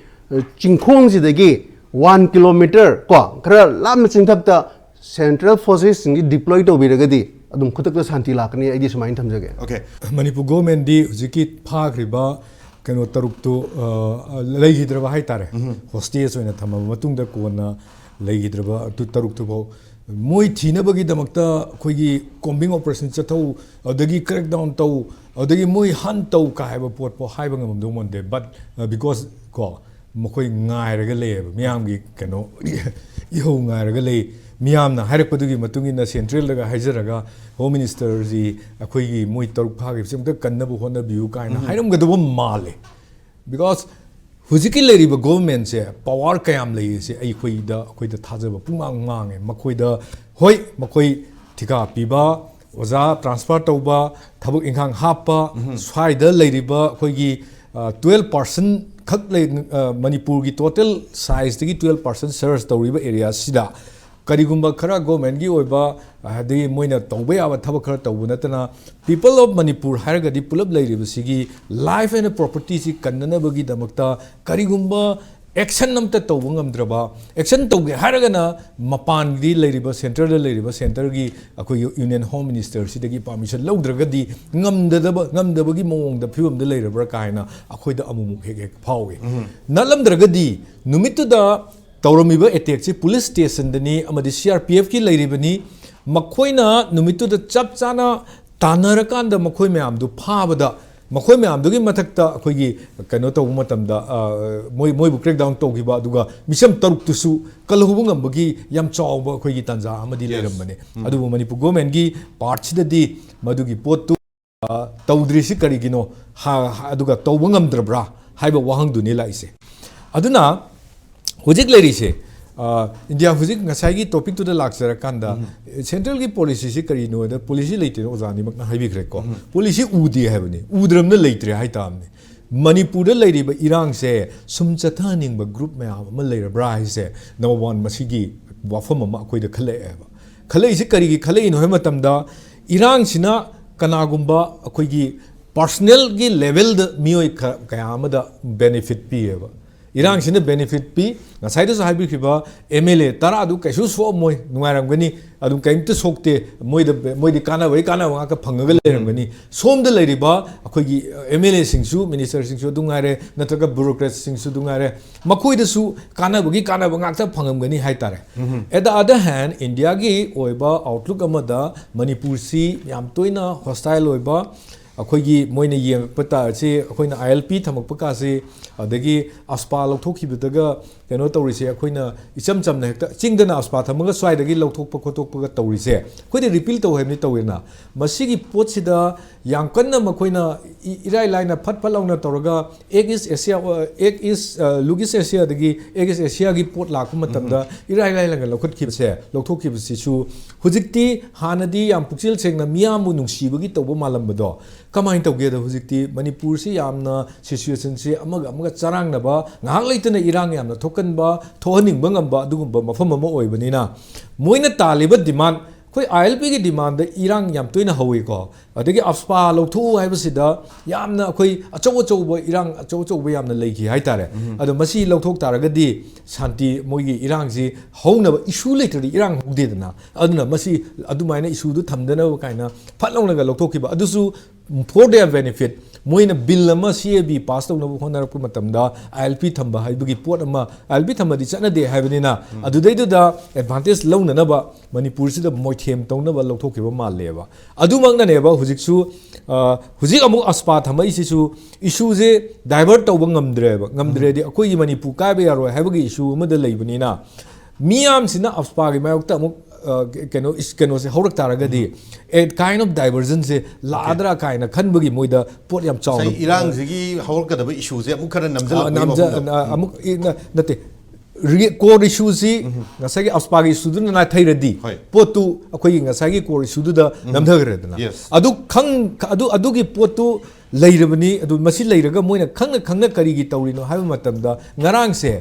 ꯆꯤꯡꯈꯣꯡꯁꯤꯗꯒꯤ one kilometre ꯀꯣ, ꯈꯔ ꯂꯥꯞꯅ ꯆꯤꯡꯊꯛꯇ central forcesꯁꯤꯡꯁꯤ deploy ꯇꯧꯕꯤꯔꯒꯗꯤ ꯑꯗꯨꯝ ꯈꯨꯗꯛꯇ ꯁꯥꯟꯇꯤ ꯂꯥꯛꯀꯅꯤ, ꯑꯩꯗꯤ ꯁꯨꯃꯥꯏꯅ ꯊꯝꯖꯒꯦ꯫ Okay, ꯃꯅꯤꯄꯨꯔ governmentꯗꯤ ꯍꯧꯖꯤꯛꯀꯤ ꯐꯥꯈ꯭ꯔꯤꯕ ꯀꯩꯅꯣ ꯇꯔꯨꯛꯇꯨ ꯂꯩꯈꯤꯗ꯭ꯔꯕ ꯍꯥꯏꯇꯥꯔꯦ꯫ Hostage ꯑꯣꯏꯅ ꯊꯝꯃꯕ ꯃꯇꯨꯡꯗ ꯀꯣꯟꯅ ꯂꯩꯈꯤꯗ꯭ꯔꯕ ꯑꯗꯨ ꯇꯔꯨꯛꯇꯨꯐꯥꯎ ꯃꯣꯏ ꯊꯤꯅꯕꯒꯤꯗꯃꯛꯇ ꯑꯩꯈꯣꯏꯒꯤ combing operation ꯆꯠꯊꯧ, ꯑꯗꯨꯗꯒꯤ crackdown ꯇꯧ, ꯑꯗꯨꯗꯒꯤ ꯃꯣꯏ hunt ꯇꯧ ꯀꯥ ꯍꯥꯏꯕ ꯄꯣꯠꯄꯨ ꯍꯥꯏꯕ ꯉꯝꯗꯧ ꯃꯥꯟꯗꯦ꯫ But because ꯀꯣ, ꯃꯈꯣꯏ ꯉꯥꯏꯔꯒ ꯂꯩꯌꯦꯕ, ꯃꯤꯌꯥꯝꯒꯤ ꯀꯩꯅꯣ ꯏꯍꯧ ꯉꯥꯏꯔꯒ ꯂꯩ꯫ ꯃꯤꯌꯥꯝꯅ ꯍꯥꯏꯔꯛꯄꯗꯨꯒꯤ ꯃꯇꯨꯡ ꯏꯟꯅ centralꯗꯒ ꯍꯥꯏꯖꯔꯒ Home Ministerꯁꯤ ꯑꯩꯈꯣꯏꯒꯤ ꯃꯣꯏ ꯇꯔꯨꯛ ꯐꯥꯈꯤꯕꯁꯤ ꯑꯝꯇ ꯀꯟꯅꯕ ꯍꯣꯠꯅꯕꯤꯌꯨ ꯀꯥꯏꯅ ꯍꯥꯏꯔꯝꯒꯗꯧꯕ ꯃꯥꯜꯂꯦ꯫ Because ꯍꯧꯖꯤꯛꯀꯤ ꯂꯩꯔꯤꯕ governmentꯁꯦ power ꯀꯌꯥꯝ ꯂꯩꯔꯤꯁꯦ ꯑꯩꯈꯣꯏꯗ, ꯑꯩꯈꯣꯏꯗ ꯊꯥꯖꯕ ꯄꯨꯡꯃꯥꯡ ꯃꯥꯡꯉꯦ꯫ ꯃꯈꯣꯏꯗ, ꯍꯣꯏ, ꯃꯈꯣꯏ ꯊꯤꯀꯥ ꯄꯤꯕ, ꯑꯣꯖꯥ transfer ꯇꯧꯕ, ꯊꯕꯛ ꯏꯪꯈꯥꯡ ꯍꯥꯞꯄ, ꯁ꯭ꯋꯥꯏꯗ ꯂꯩꯔꯤꯕ ꯑꯩꯈꯣꯏꯒꯤ twelve percent ꯈꯛ ꯂꯩ, ꯃꯅꯤꯄꯨꯔꯒꯤ total sizeꯇꯒꯤ twelve percent serve ꯇꯧꯔꯤꯕ areaꯁꯤꯗ ꯀꯔꯤꯒꯨꯝꯕ ꯈꯔ ꯒꯣꯔꯃꯦꯟꯒꯤ ꯑꯣꯏꯕ, ꯍꯥꯏꯗꯤ ꯃꯣꯏꯅ ꯇꯧꯕ ꯌꯥꯕ ꯊꯕꯛ ꯈꯔ ꯇꯧꯕ ꯅꯠꯇꯅ, ꯄꯤꯄꯜ ꯑꯣꯐ ꯃꯅꯤꯄꯨꯔ ꯍꯥꯏꯔꯒꯗꯤ ꯄꯨꯂꯞ ꯂꯩꯔꯤꯕꯁꯤꯒꯤ ꯂꯥꯏꯐ ꯑꯦꯟ ꯄ꯭ꯔꯣꯄꯔꯇꯤꯁꯤ ꯀꯟꯅꯅꯕꯒꯤꯗꯃꯛꯇ ꯀꯔꯤꯒꯨꯝꯕ ꯑꯦꯛꯁꯟ ꯑꯝꯇ ꯇꯧꯕ ꯉꯝꯗ꯭ꯔꯕ, ꯑꯦꯛꯁꯟ ꯇꯧꯒꯦ ꯍꯥꯏꯔꯒꯅ ꯃꯄꯥꯟꯒꯤ ꯂꯩꯔꯤꯕ, ꯁꯦꯟꯇꯔꯗ ꯂꯩꯔꯤꯕ ꯁꯦꯟꯇꯔꯒꯤ ꯑꯩꯈꯣꯏꯒꯤ ꯌꯨꯅꯤꯌꯟ ꯍꯣꯝ ꯃꯤꯅꯤꯁꯇꯔꯁꯤꯗꯒꯤ ꯄꯥꯔꯃꯤꯁꯟ ꯂꯧꯗ꯭ꯔꯒꯗꯤ ꯉꯝꯗꯗꯕ, ꯉꯝꯗꯕꯒꯤ ꯃꯑꯣꯡꯗ ꯐꯤꯕꯝꯗ ꯂꯩꯔꯕ꯭ꯔꯥ ꯀꯥꯏꯅ ꯑꯩꯈꯣꯏꯗ ꯑꯃꯨꯛꯃꯨꯛ ꯍꯦꯛ ꯍꯦꯛ ꯐꯥꯎꯏ꯫ ꯅꯠꯂꯝꯗ꯭ꯔꯒꯗꯤ ꯅꯨꯃꯤꯠꯇꯨꯗ ꯇꯧꯔꯝꯃꯤꯕ ꯑꯦꯇꯦꯛꯁꯤ ꯄꯨꯂꯤꯁ ꯁ꯭ꯇꯦꯁꯟꯗꯅꯤ ꯑꯃꯗꯤ ꯁꯤ ꯑꯥꯔ ꯄꯤ ꯑꯦꯐꯀꯤ ꯂꯩꯔꯤꯕꯅꯤ, ꯃꯈꯣꯏꯅ ꯅꯨꯃꯤꯠꯇꯨꯗ ꯆꯞ ꯆꯥꯅ ꯇꯥꯟꯅꯔꯀꯥꯟꯗ ꯃꯈꯣꯏ ꯃꯌꯥꯝꯗꯨ ꯐꯥꯕꯗ, ꯃꯈꯣꯏ ꯃꯌꯥꯝꯗꯨꯒꯤ ꯃꯊꯛꯇ ꯑꯩꯈꯣꯏꯒꯤ ꯀꯩꯅꯣ ꯇꯧꯕ ꯃꯇꯝꯗ, ꯑ, ꯃꯣꯏ, ꯃꯣꯏꯕꯨ ꯀ꯭ꯔꯦꯛ ꯗꯥꯎꯟ ꯇꯧꯈꯤꯕ, ꯑꯗꯨꯒ ꯃꯤꯆꯝ ꯇꯔꯨꯛꯇꯨꯁꯨ ꯀꯜꯍꯧꯕ ꯉꯝꯕꯒꯤ ꯌꯥꯝ ꯆꯥꯎꯕ ꯑꯩꯈꯣꯏꯒꯤ ꯇꯥꯟꯖꯥ ꯑꯃꯗꯤ ꯂꯩꯔꯝꯕꯅꯤ꯫ ꯑꯗꯨꯕꯨ ꯃꯅꯤꯄꯨꯔ ꯒꯣꯔꯃꯦꯟꯒꯤ ꯄꯥꯔꯠꯁꯤꯗꯗꯤ ꯃꯗꯨꯒꯤ ꯄꯣꯠꯇꯨ, ꯑ, ꯇꯧꯗ꯭ꯔꯤꯁꯤ ꯀꯔꯤꯒꯤꯅꯣ, ꯍꯥ-, ꯍꯥ-, ꯑꯗꯨꯒ ꯇꯧꯕ ꯉꯝꯗ꯭ꯔꯕ꯭ꯔꯥ ꯍꯥꯏꯕ ꯋꯥꯍꯪꯗꯨꯅꯤ ꯂꯥꯛꯏꯁꯦ꯫ ꯑꯗꯨꯅ ꯍꯧꯖꯤꯛ ꯂꯩꯔꯤꯁꯦ, ꯑ, ꯏꯟꯗꯤꯌꯥ ꯍꯧꯖꯤꯛ ꯉꯁꯥꯏꯒꯤ ꯇꯣꯄꯤꯛꯇꯨꯗ ꯂꯥꯛꯆꯔꯀꯥꯟꯗ, ꯁꯦꯟꯇ꯭ꯔꯦꯜꯒꯤ ꯄꯣꯂꯤꯁꯤꯁꯤ ꯀꯔꯤꯅꯣ ꯍꯥꯏꯗ, ꯄꯣꯂꯤꯁꯤ ꯂꯩꯇꯦꯅ ꯑꯣꯖꯥ ꯑꯅꯤꯃꯛꯅ ꯍꯥꯏꯕꯤꯈ꯭ꯔꯦꯀꯣ꯫ ꯄꯣꯂꯤꯁꯤ ꯎꯗꯦ ꯍꯥꯏꯕꯅꯤ, ꯎꯗ꯭ꯔꯕꯅ ꯂꯩꯇ꯭ꯔꯦ ꯍꯥꯏꯇꯥꯕꯅꯤ꯫ ꯃꯅꯤꯄꯨꯔꯗ ꯂꯩꯔꯤꯕ ꯏꯔꯥꯡꯁꯦ ꯁꯨꯝ ꯆꯠꯊꯍꯟꯅꯤꯡꯕ ꯒ꯭ꯔꯨꯞ ꯃꯌꯥꯝ ꯑꯃ ꯂꯩꯔꯕ꯭ꯔꯥ ꯍꯥꯏꯁꯦ, ꯅꯝꯕꯔ ꯋꯥꯟ, ꯃꯁꯤꯒꯤ ꯋꯥꯐꯝ ꯑꯃ ꯑꯩꯈꯣꯏꯗ ꯈꯜꯂꯛꯑꯦꯕ꯫ ꯈꯜꯂꯛꯏꯁꯤ ꯀꯔꯤꯒꯤ ꯈꯜꯂꯛꯏꯅꯣ ꯍꯥꯏꯕ ꯃꯇꯝꯗ, ꯏꯔꯥꯡꯁꯤꯅ ꯀꯅꯥꯒꯨꯝꯕ ꯑꯩꯈꯣꯏꯒꯤ ꯄꯥꯔꯁꯅꯦꯜꯒꯤ ꯂꯦꯚꯦꯜꯗ ꯃꯤꯑꯣꯏ ꯈ-, ꯀꯌꯥ ꯑꯃꯗ ꯕꯦꯅꯤꯐꯤꯠ ꯄꯤꯌꯦꯕ꯫ ꯏꯔꯥꯡꯁꯤꯅ ꯕꯦꯅꯤꯐꯤꯠ ꯄꯤ, ꯉꯁꯥꯏꯗꯁꯨ ꯍꯥꯏꯕꯤꯈ꯭ꯔꯤꯕ ꯑꯦꯝ ꯑꯦꯜ ꯑꯦ ꯇꯔꯥꯗꯨ ꯀꯩꯁꯨ ꯁꯣꯛꯑꯝꯃꯣꯏ, ꯅꯨꯡꯉꯥꯏꯔꯝꯒꯅꯤ, ꯑꯗꯨꯝ ꯀꯔꯤꯝꯇ ꯁꯣꯛꯇꯦ, ꯃꯣꯏꯗ, ꯃꯣꯏꯗꯤ ꯀꯥꯟꯅꯕꯒꯤ ꯀꯥꯟꯅꯕ ꯉꯥꯛꯇ ꯐꯪꯉꯒ ꯂꯩꯔꯝꯒꯅꯤ꯫ ꯁꯣꯝꯗ ꯂꯩꯔꯤꯕ ꯑꯩꯈꯣꯏꯒꯤ ꯑꯦꯝ ꯑꯦꯜ ꯑꯦꯁꯤꯡꯁꯨ, ꯃꯤꯅꯤꯁꯇꯔꯁꯤꯡꯁꯨ ꯑꯗꯨ ꯉꯥꯏꯔꯦ, ꯅꯠꯇ꯭ꯔꯒ ꯕ꯭ꯌꯨꯔꯣꯀ꯭ꯔꯦꯠꯁꯤꯡꯁꯨ ꯑꯗꯨ ꯉꯥꯏꯔꯦ, ꯃꯈꯣꯏꯗꯁꯨ ꯀꯥꯟꯅꯕꯒꯤ ꯀꯥꯟꯅꯕ ꯉꯥꯛꯇ ꯐꯪꯉꯝꯒꯅꯤ ꯍꯥꯏꯇꯥꯔꯦ꯫ At the other hand, ꯏꯟꯗꯤꯌꯥꯒꯤ ꯑꯣꯏꯕ ꯑꯥꯎꯠꯂꯨꯛ ꯑꯃꯗ ꯃꯅꯤꯄꯨꯔꯁꯤ ꯌꯥꯝ ꯇꯣꯏꯅ ꯍꯣꯁꯇꯥꯏꯜ ꯑꯣꯏꯕ, ꯑꯩꯈꯣꯏꯒꯤ ꯃꯣꯏꯅ ꯌꯦꯡꯉꯛꯄ ꯇꯥꯔꯁꯤ, ꯑꯩꯈꯣꯏꯅ ꯑꯥꯏ ꯑꯦꯜ ꯄꯤ ꯊꯝꯃꯛꯄ ꯀꯥꯁꯤ, ꯑꯗꯒꯤ ꯑꯁꯄꯥ ꯂꯧꯊꯣꯛꯈꯤꯕꯗꯒ ꯀꯩꯅꯣ ꯇꯧꯔꯤꯁꯦ, ꯑꯩꯈꯣꯏꯅ ꯏꯆꯝ ꯆꯝꯅ ꯍꯦꯛꯇ ꯆꯤꯡꯗꯅ ꯑꯁꯄꯥ ꯊꯝꯃꯒ ꯁ꯭ꯋꯥꯏꯗꯒꯤ ꯂꯧꯊꯣꯛꯄ ꯈꯣꯠꯇꯣꯛꯄꯒ ꯇꯧꯔꯤꯁꯦ, ꯑꯩꯈꯣꯏꯗꯤ ꯔꯤꯄꯤꯜ ꯇꯧ ꯍꯥꯏꯕꯅꯤ ꯇꯧꯋꯦꯅ꯫ ꯃꯁꯤꯒꯤ ꯄꯣꯠꯁꯤꯗ ꯌꯥꯝ ꯀꯟꯅ ꯃꯈꯣꯏꯅ ꯏ-, ꯏꯔꯥꯏ ꯂꯥꯏꯅ ꯐꯠ ꯐꯠ ꯂꯥꯎꯅ ꯇꯧꯔꯒ Act East Asia, Act East, ꯑ, Look East Asiaꯗꯒꯤ Act East Asiaꯒꯤ ꯄꯣꯠ ꯂꯥꯛꯄ ꯃꯇꯝꯗ ꯏꯔꯥꯏ ꯂꯥꯏꯅ ꯂꯧꯈꯠꯈꯤꯕꯁꯦ, ꯂꯧꯊꯣꯛꯈꯤꯕꯁꯤꯁꯨ ꯍꯧꯖꯤꯛꯇꯤ ꯍꯥꯟꯅꯗꯤ ꯌꯥꯝ ꯄꯨꯛꯆꯦꯜ ꯁꯦꯡꯅ ꯃꯤꯌꯥꯝꯕꯨ ꯅꯨꯡꯁꯤꯕꯒꯤ ꯇꯧꯕ ꯃꯥꯜꯂꯝꯕꯗꯣ, ꯀꯃꯥꯏꯅ ꯇꯧꯒꯦꯗ, ꯍꯧꯖꯤꯛꯇꯤ ꯃꯅꯤꯄꯨꯔꯁꯤ ꯌꯥꯝꯅ ꯁꯤꯆꯨꯋꯦꯁꯟꯁꯤ ꯑꯃꯒ ꯑꯃꯒ ꯆꯔꯥꯡꯅꯕ, ꯉꯥꯏꯍꯥꯛ ꯂꯩꯇꯅ ꯏꯔꯥꯡ ꯌꯥꯝꯅ ꯊꯣꯛꯀꯟꯕ, ꯊꯣꯛꯍꯟꯅꯤꯡꯕ ꯉꯝꯕ ꯑꯗꯨꯒꯨꯝꯕ ꯃꯐꯝ ꯑꯃ ꯑꯣꯏꯕꯅꯤꯅ, ꯃꯣꯏꯅ ꯇꯥꯜꯂꯤꯕ ꯗꯤꯃꯥꯟ, ꯑꯩꯈꯣꯏ ꯑꯥꯏ ꯑꯦꯜ ꯄꯤꯒꯤ ꯗꯤꯃꯥꯟꯗ ꯏꯔꯥꯡ ꯌꯥꯝ ꯇꯣꯏꯅ ꯍꯧꯋꯤꯀꯣ꯫ ꯑꯗꯒꯤ ꯑꯐꯁꯄꯥ ꯂꯧꯊꯣꯛꯎ ꯍꯥꯏꯕꯁꯤꯗ ꯌꯥꯝꯅ ꯑꯩꯈꯣꯏ ꯑꯆꯧ ꯑꯆꯧꯕ ꯏꯔꯥꯡ ꯑꯆꯧ ꯑꯆꯧꯕ ꯌꯥꯝꯅ ꯂꯩꯈꯤ ꯍꯥꯏꯇꯥꯔꯦ꯫ ꯑꯗꯣ ꯃꯁꯤ ꯂꯧꯊꯣꯛ ꯇꯥꯔꯒꯗꯤ ꯁꯥꯟꯇꯤ, ꯃꯣꯏꯒꯤ ꯏꯔꯥꯡꯁꯤ ꯍꯧꯅꯕ, ꯏꯁꯨ ꯂꯩꯇ꯭ꯔꯗꯤ ꯏꯔꯥꯡ ꯍꯧꯗꯦꯗꯅ꯫ ꯑꯗꯨꯅ ꯃꯁꯤ ꯑꯗꯨꯃꯥꯏꯅ ꯏꯁꯨꯗꯨ ꯊꯝꯗꯅꯕ ꯀꯥꯏꯅ ꯐꯠ ꯂꯥꯎꯅꯒ ꯂꯧꯊꯣꯛꯈꯤꯕ ꯑꯗꯨꯁꯨ for their benefit, ꯃꯣꯏꯅ ꯕꯤꯜ ꯑꯃ ꯁꯤ ꯑꯦ ꯕꯤ ꯄꯥꯁ ꯇꯧꯅꯕ ꯍꯣꯠꯅꯔꯛꯄ ꯃꯇꯝꯗ ꯑꯥꯏ ꯑꯦꯜ ꯄꯤ ꯊꯝꯕ ꯍꯥꯏꯕꯒꯤ ꯄꯣꯠ ꯑꯃ, ꯑꯥꯏ ꯑꯦꯜ ꯄꯤ ꯊꯝꯕꯗꯤ ꯆꯠꯅꯗꯦ ꯍꯥꯏꯕꯅꯤꯅ, ꯑꯗꯨꯗꯩꯗꯨꯗ ꯑꯦꯗꯚꯥꯟꯇꯦꯖ ꯂꯧꯅꯅꯕ ꯃꯅꯤꯄꯨꯔꯁꯤꯗ ꯃꯣꯏꯊꯦꯝ ꯇꯧꯅꯕ ꯂꯧꯊꯣꯛꯈꯤꯕ ꯃꯥꯜꯂꯦꯕ꯫ ꯑꯗꯨꯃꯛꯅꯅꯦꯕ ꯍꯧꯖꯤꯛꯁꯨ, ꯑ, ꯍꯧꯖꯤꯛ ꯑꯃꯨꯛ ꯑꯐꯁꯄꯥ ꯊꯝꯃꯛꯏꯁꯤꯁꯨ, ꯏꯁꯨꯁꯦ ꯗꯥꯏꯚꯔꯠ ꯇꯧꯕ ꯉꯝꯗ꯭ꯔꯦꯕ꯫ ꯉꯝꯗ꯭ꯔꯦꯗꯤ ꯑꯩꯈꯣꯏꯒꯤ ꯃꯅꯤꯄꯨꯔ ꯀꯥꯏꯕ ꯌꯥꯔꯣꯏ ꯍꯥꯏꯕꯒꯤ ꯏꯁꯨ ꯑꯃꯗ ꯂꯩꯕꯅꯤꯅ, ꯃꯤꯌꯥꯝꯁꯤꯅ ꯑꯐꯁꯄꯥꯒꯤ ꯃꯥꯌꯣꯛꯇ ꯑꯃꯨꯛ, ꯑ, ꯀꯩꯅꯣ, ꯏꯁ-, ꯀꯩꯅꯣꯁꯦ ꯍꯧꯔꯛ ꯇꯥꯔꯒꯗꯤ, a kind of diversion ꯁꯦ ꯂꯥꯛꯑꯗ꯭ꯔꯥ ꯀꯥꯏꯅ ꯈꯟꯕꯒꯤ ꯃꯣꯏꯗ ꯄꯣꯠ ꯌꯥꯝ ꯆꯥꯎꯅ, ꯉꯁꯥꯏ ꯏꯔꯥꯡꯁꯤꯒꯤ ꯍꯧꯔꯛꯀꯗꯕ ꯏꯁꯨꯁꯦ ꯑꯃꯨꯛ ꯈꯔ ꯑ, ꯅꯝꯁꯤꯜꯂꯛꯄꯒꯤ ꯅꯝꯖ-, ꯋꯥꯐꯝꯗꯣ꯫ ꯑ, ꯑꯃꯨꯛ, ꯏ-, ꯅ-, ꯅꯠꯇꯦ, ꯀꯣꯔ ꯏꯁꯨꯁꯤ ꯉꯁꯥꯏꯒꯤ ꯑꯐꯁꯄꯥꯒꯤ ꯏꯁꯨꯗꯨꯅ ꯅꯥꯊꯩꯔꯗꯤ, ꯍꯣꯏ꯫ ꯄꯣꯠꯇꯨ ꯑꯩꯈꯣꯏꯒꯤ ꯉꯁꯥꯏꯒꯤ ꯀꯣꯔ ꯏꯁꯨꯗꯨꯗ ꯅꯝꯊꯈ꯭ꯔꯦꯗꯅ꯫ Yes. ꯑꯗꯨ ꯈꯪ-, ꯑꯗꯨ, ꯑꯗꯨꯒꯤ ꯄꯣꯠꯇꯨ ꯂꯩꯔꯕꯅꯤ꯫ ꯑꯗꯨ ꯃꯁꯤ ꯂꯩꯔꯒ ꯃꯣꯏꯅ ꯈꯪꯅ ꯈꯪꯅ ꯀꯔꯤꯒꯤ ꯇꯧꯔꯤꯅꯣ ꯍꯥꯏꯕ ꯃꯇꯝꯗ, ꯉꯔꯥꯡꯁꯦ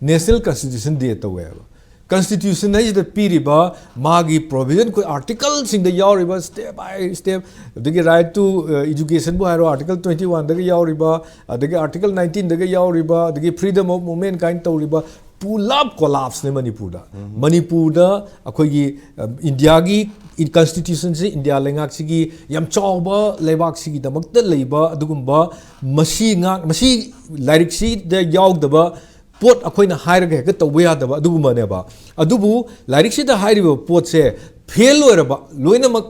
National Constitution Day ꯇꯧꯋꯦꯕ꯫ ꯀꯟꯁꯇꯤꯇ꯭ꯌꯨꯁꯟ ꯍꯥꯏꯁꯤꯗ ꯄꯤꯔꯤꯕ ꯃꯥꯒꯤ ꯄ꯭ꯔꯣꯚꯤꯖꯟ, ꯑꯩꯈꯣꯏ ꯑꯥꯔꯇꯤꯀꯜꯁꯤꯡꯗ ꯌꯥꯎꯔꯤꯕ step by step, ꯑꯗꯒꯤ right to, ꯑ, education ꯕꯨ ꯍꯥꯏꯔꯣ, ꯑꯥꯔꯇꯤꯀꯜ ꯇ꯭ꯋꯦꯟꯇꯤ ꯋꯥꯟꯗꯒ ꯌꯥꯎꯔꯤꯕ, ꯑꯗꯒꯤ ꯑꯥꯔꯇꯤꯀꯜ ꯅꯥꯏꯟꯇꯤꯟꯗꯒ ꯌꯥꯎꯔꯤꯕ, ꯑꯗꯒꯤ freedom of movement ꯀꯥꯏꯅ ꯇꯧꯔꯤꯕ ꯄꯨꯂꯞ ꯀꯣꯂꯥꯞꯁꯅꯦ ꯃꯅꯤꯄꯨꯔꯗ꯫ ꯃꯅꯤꯄꯨꯔꯗ ꯑꯩꯈꯣꯏꯒꯤ, ꯑ, ꯏꯟꯗꯤꯌꯥꯒꯤ ꯀꯟꯁꯇꯤꯇ꯭ꯌꯨꯁꯟꯁꯤ, ꯏꯟꯗꯤꯌꯥ ꯂꯩꯉꯥꯛꯁꯤꯒꯤ ꯌꯥꯝ ꯆꯥꯎꯕ ꯂꯩꯕꯥꯛꯁꯤꯒꯤꯗꯃꯛꯇ ꯂꯩꯕ ꯑꯗꯨꯒꯨꯝꯕ, ꯃꯁꯤ ꯉꯥꯛ-, ꯃꯁꯤ ꯂꯥꯏꯔꯤꯛꯁꯤꯗ ꯌꯥꯎꯗꯕ ꯄꯣꯠ ꯑꯩꯈꯣꯏꯅ ꯍꯥꯏꯔꯒ ꯍꯦꯛꯇ ꯇꯧꯕ ꯌꯥꯗꯕ ꯑꯗꯨꯒꯨꯝꯕꯅꯦꯕ꯫ ꯑꯗꯨꯕꯨ ꯂꯥꯏꯔꯤꯛꯁꯤꯗ ꯍꯥꯏꯔꯤꯕ ꯄꯣꯠꯁꯦ ꯐꯦꯜ ꯑꯣꯏꯔꯕ, ꯂꯣꯏꯅꯃꯛ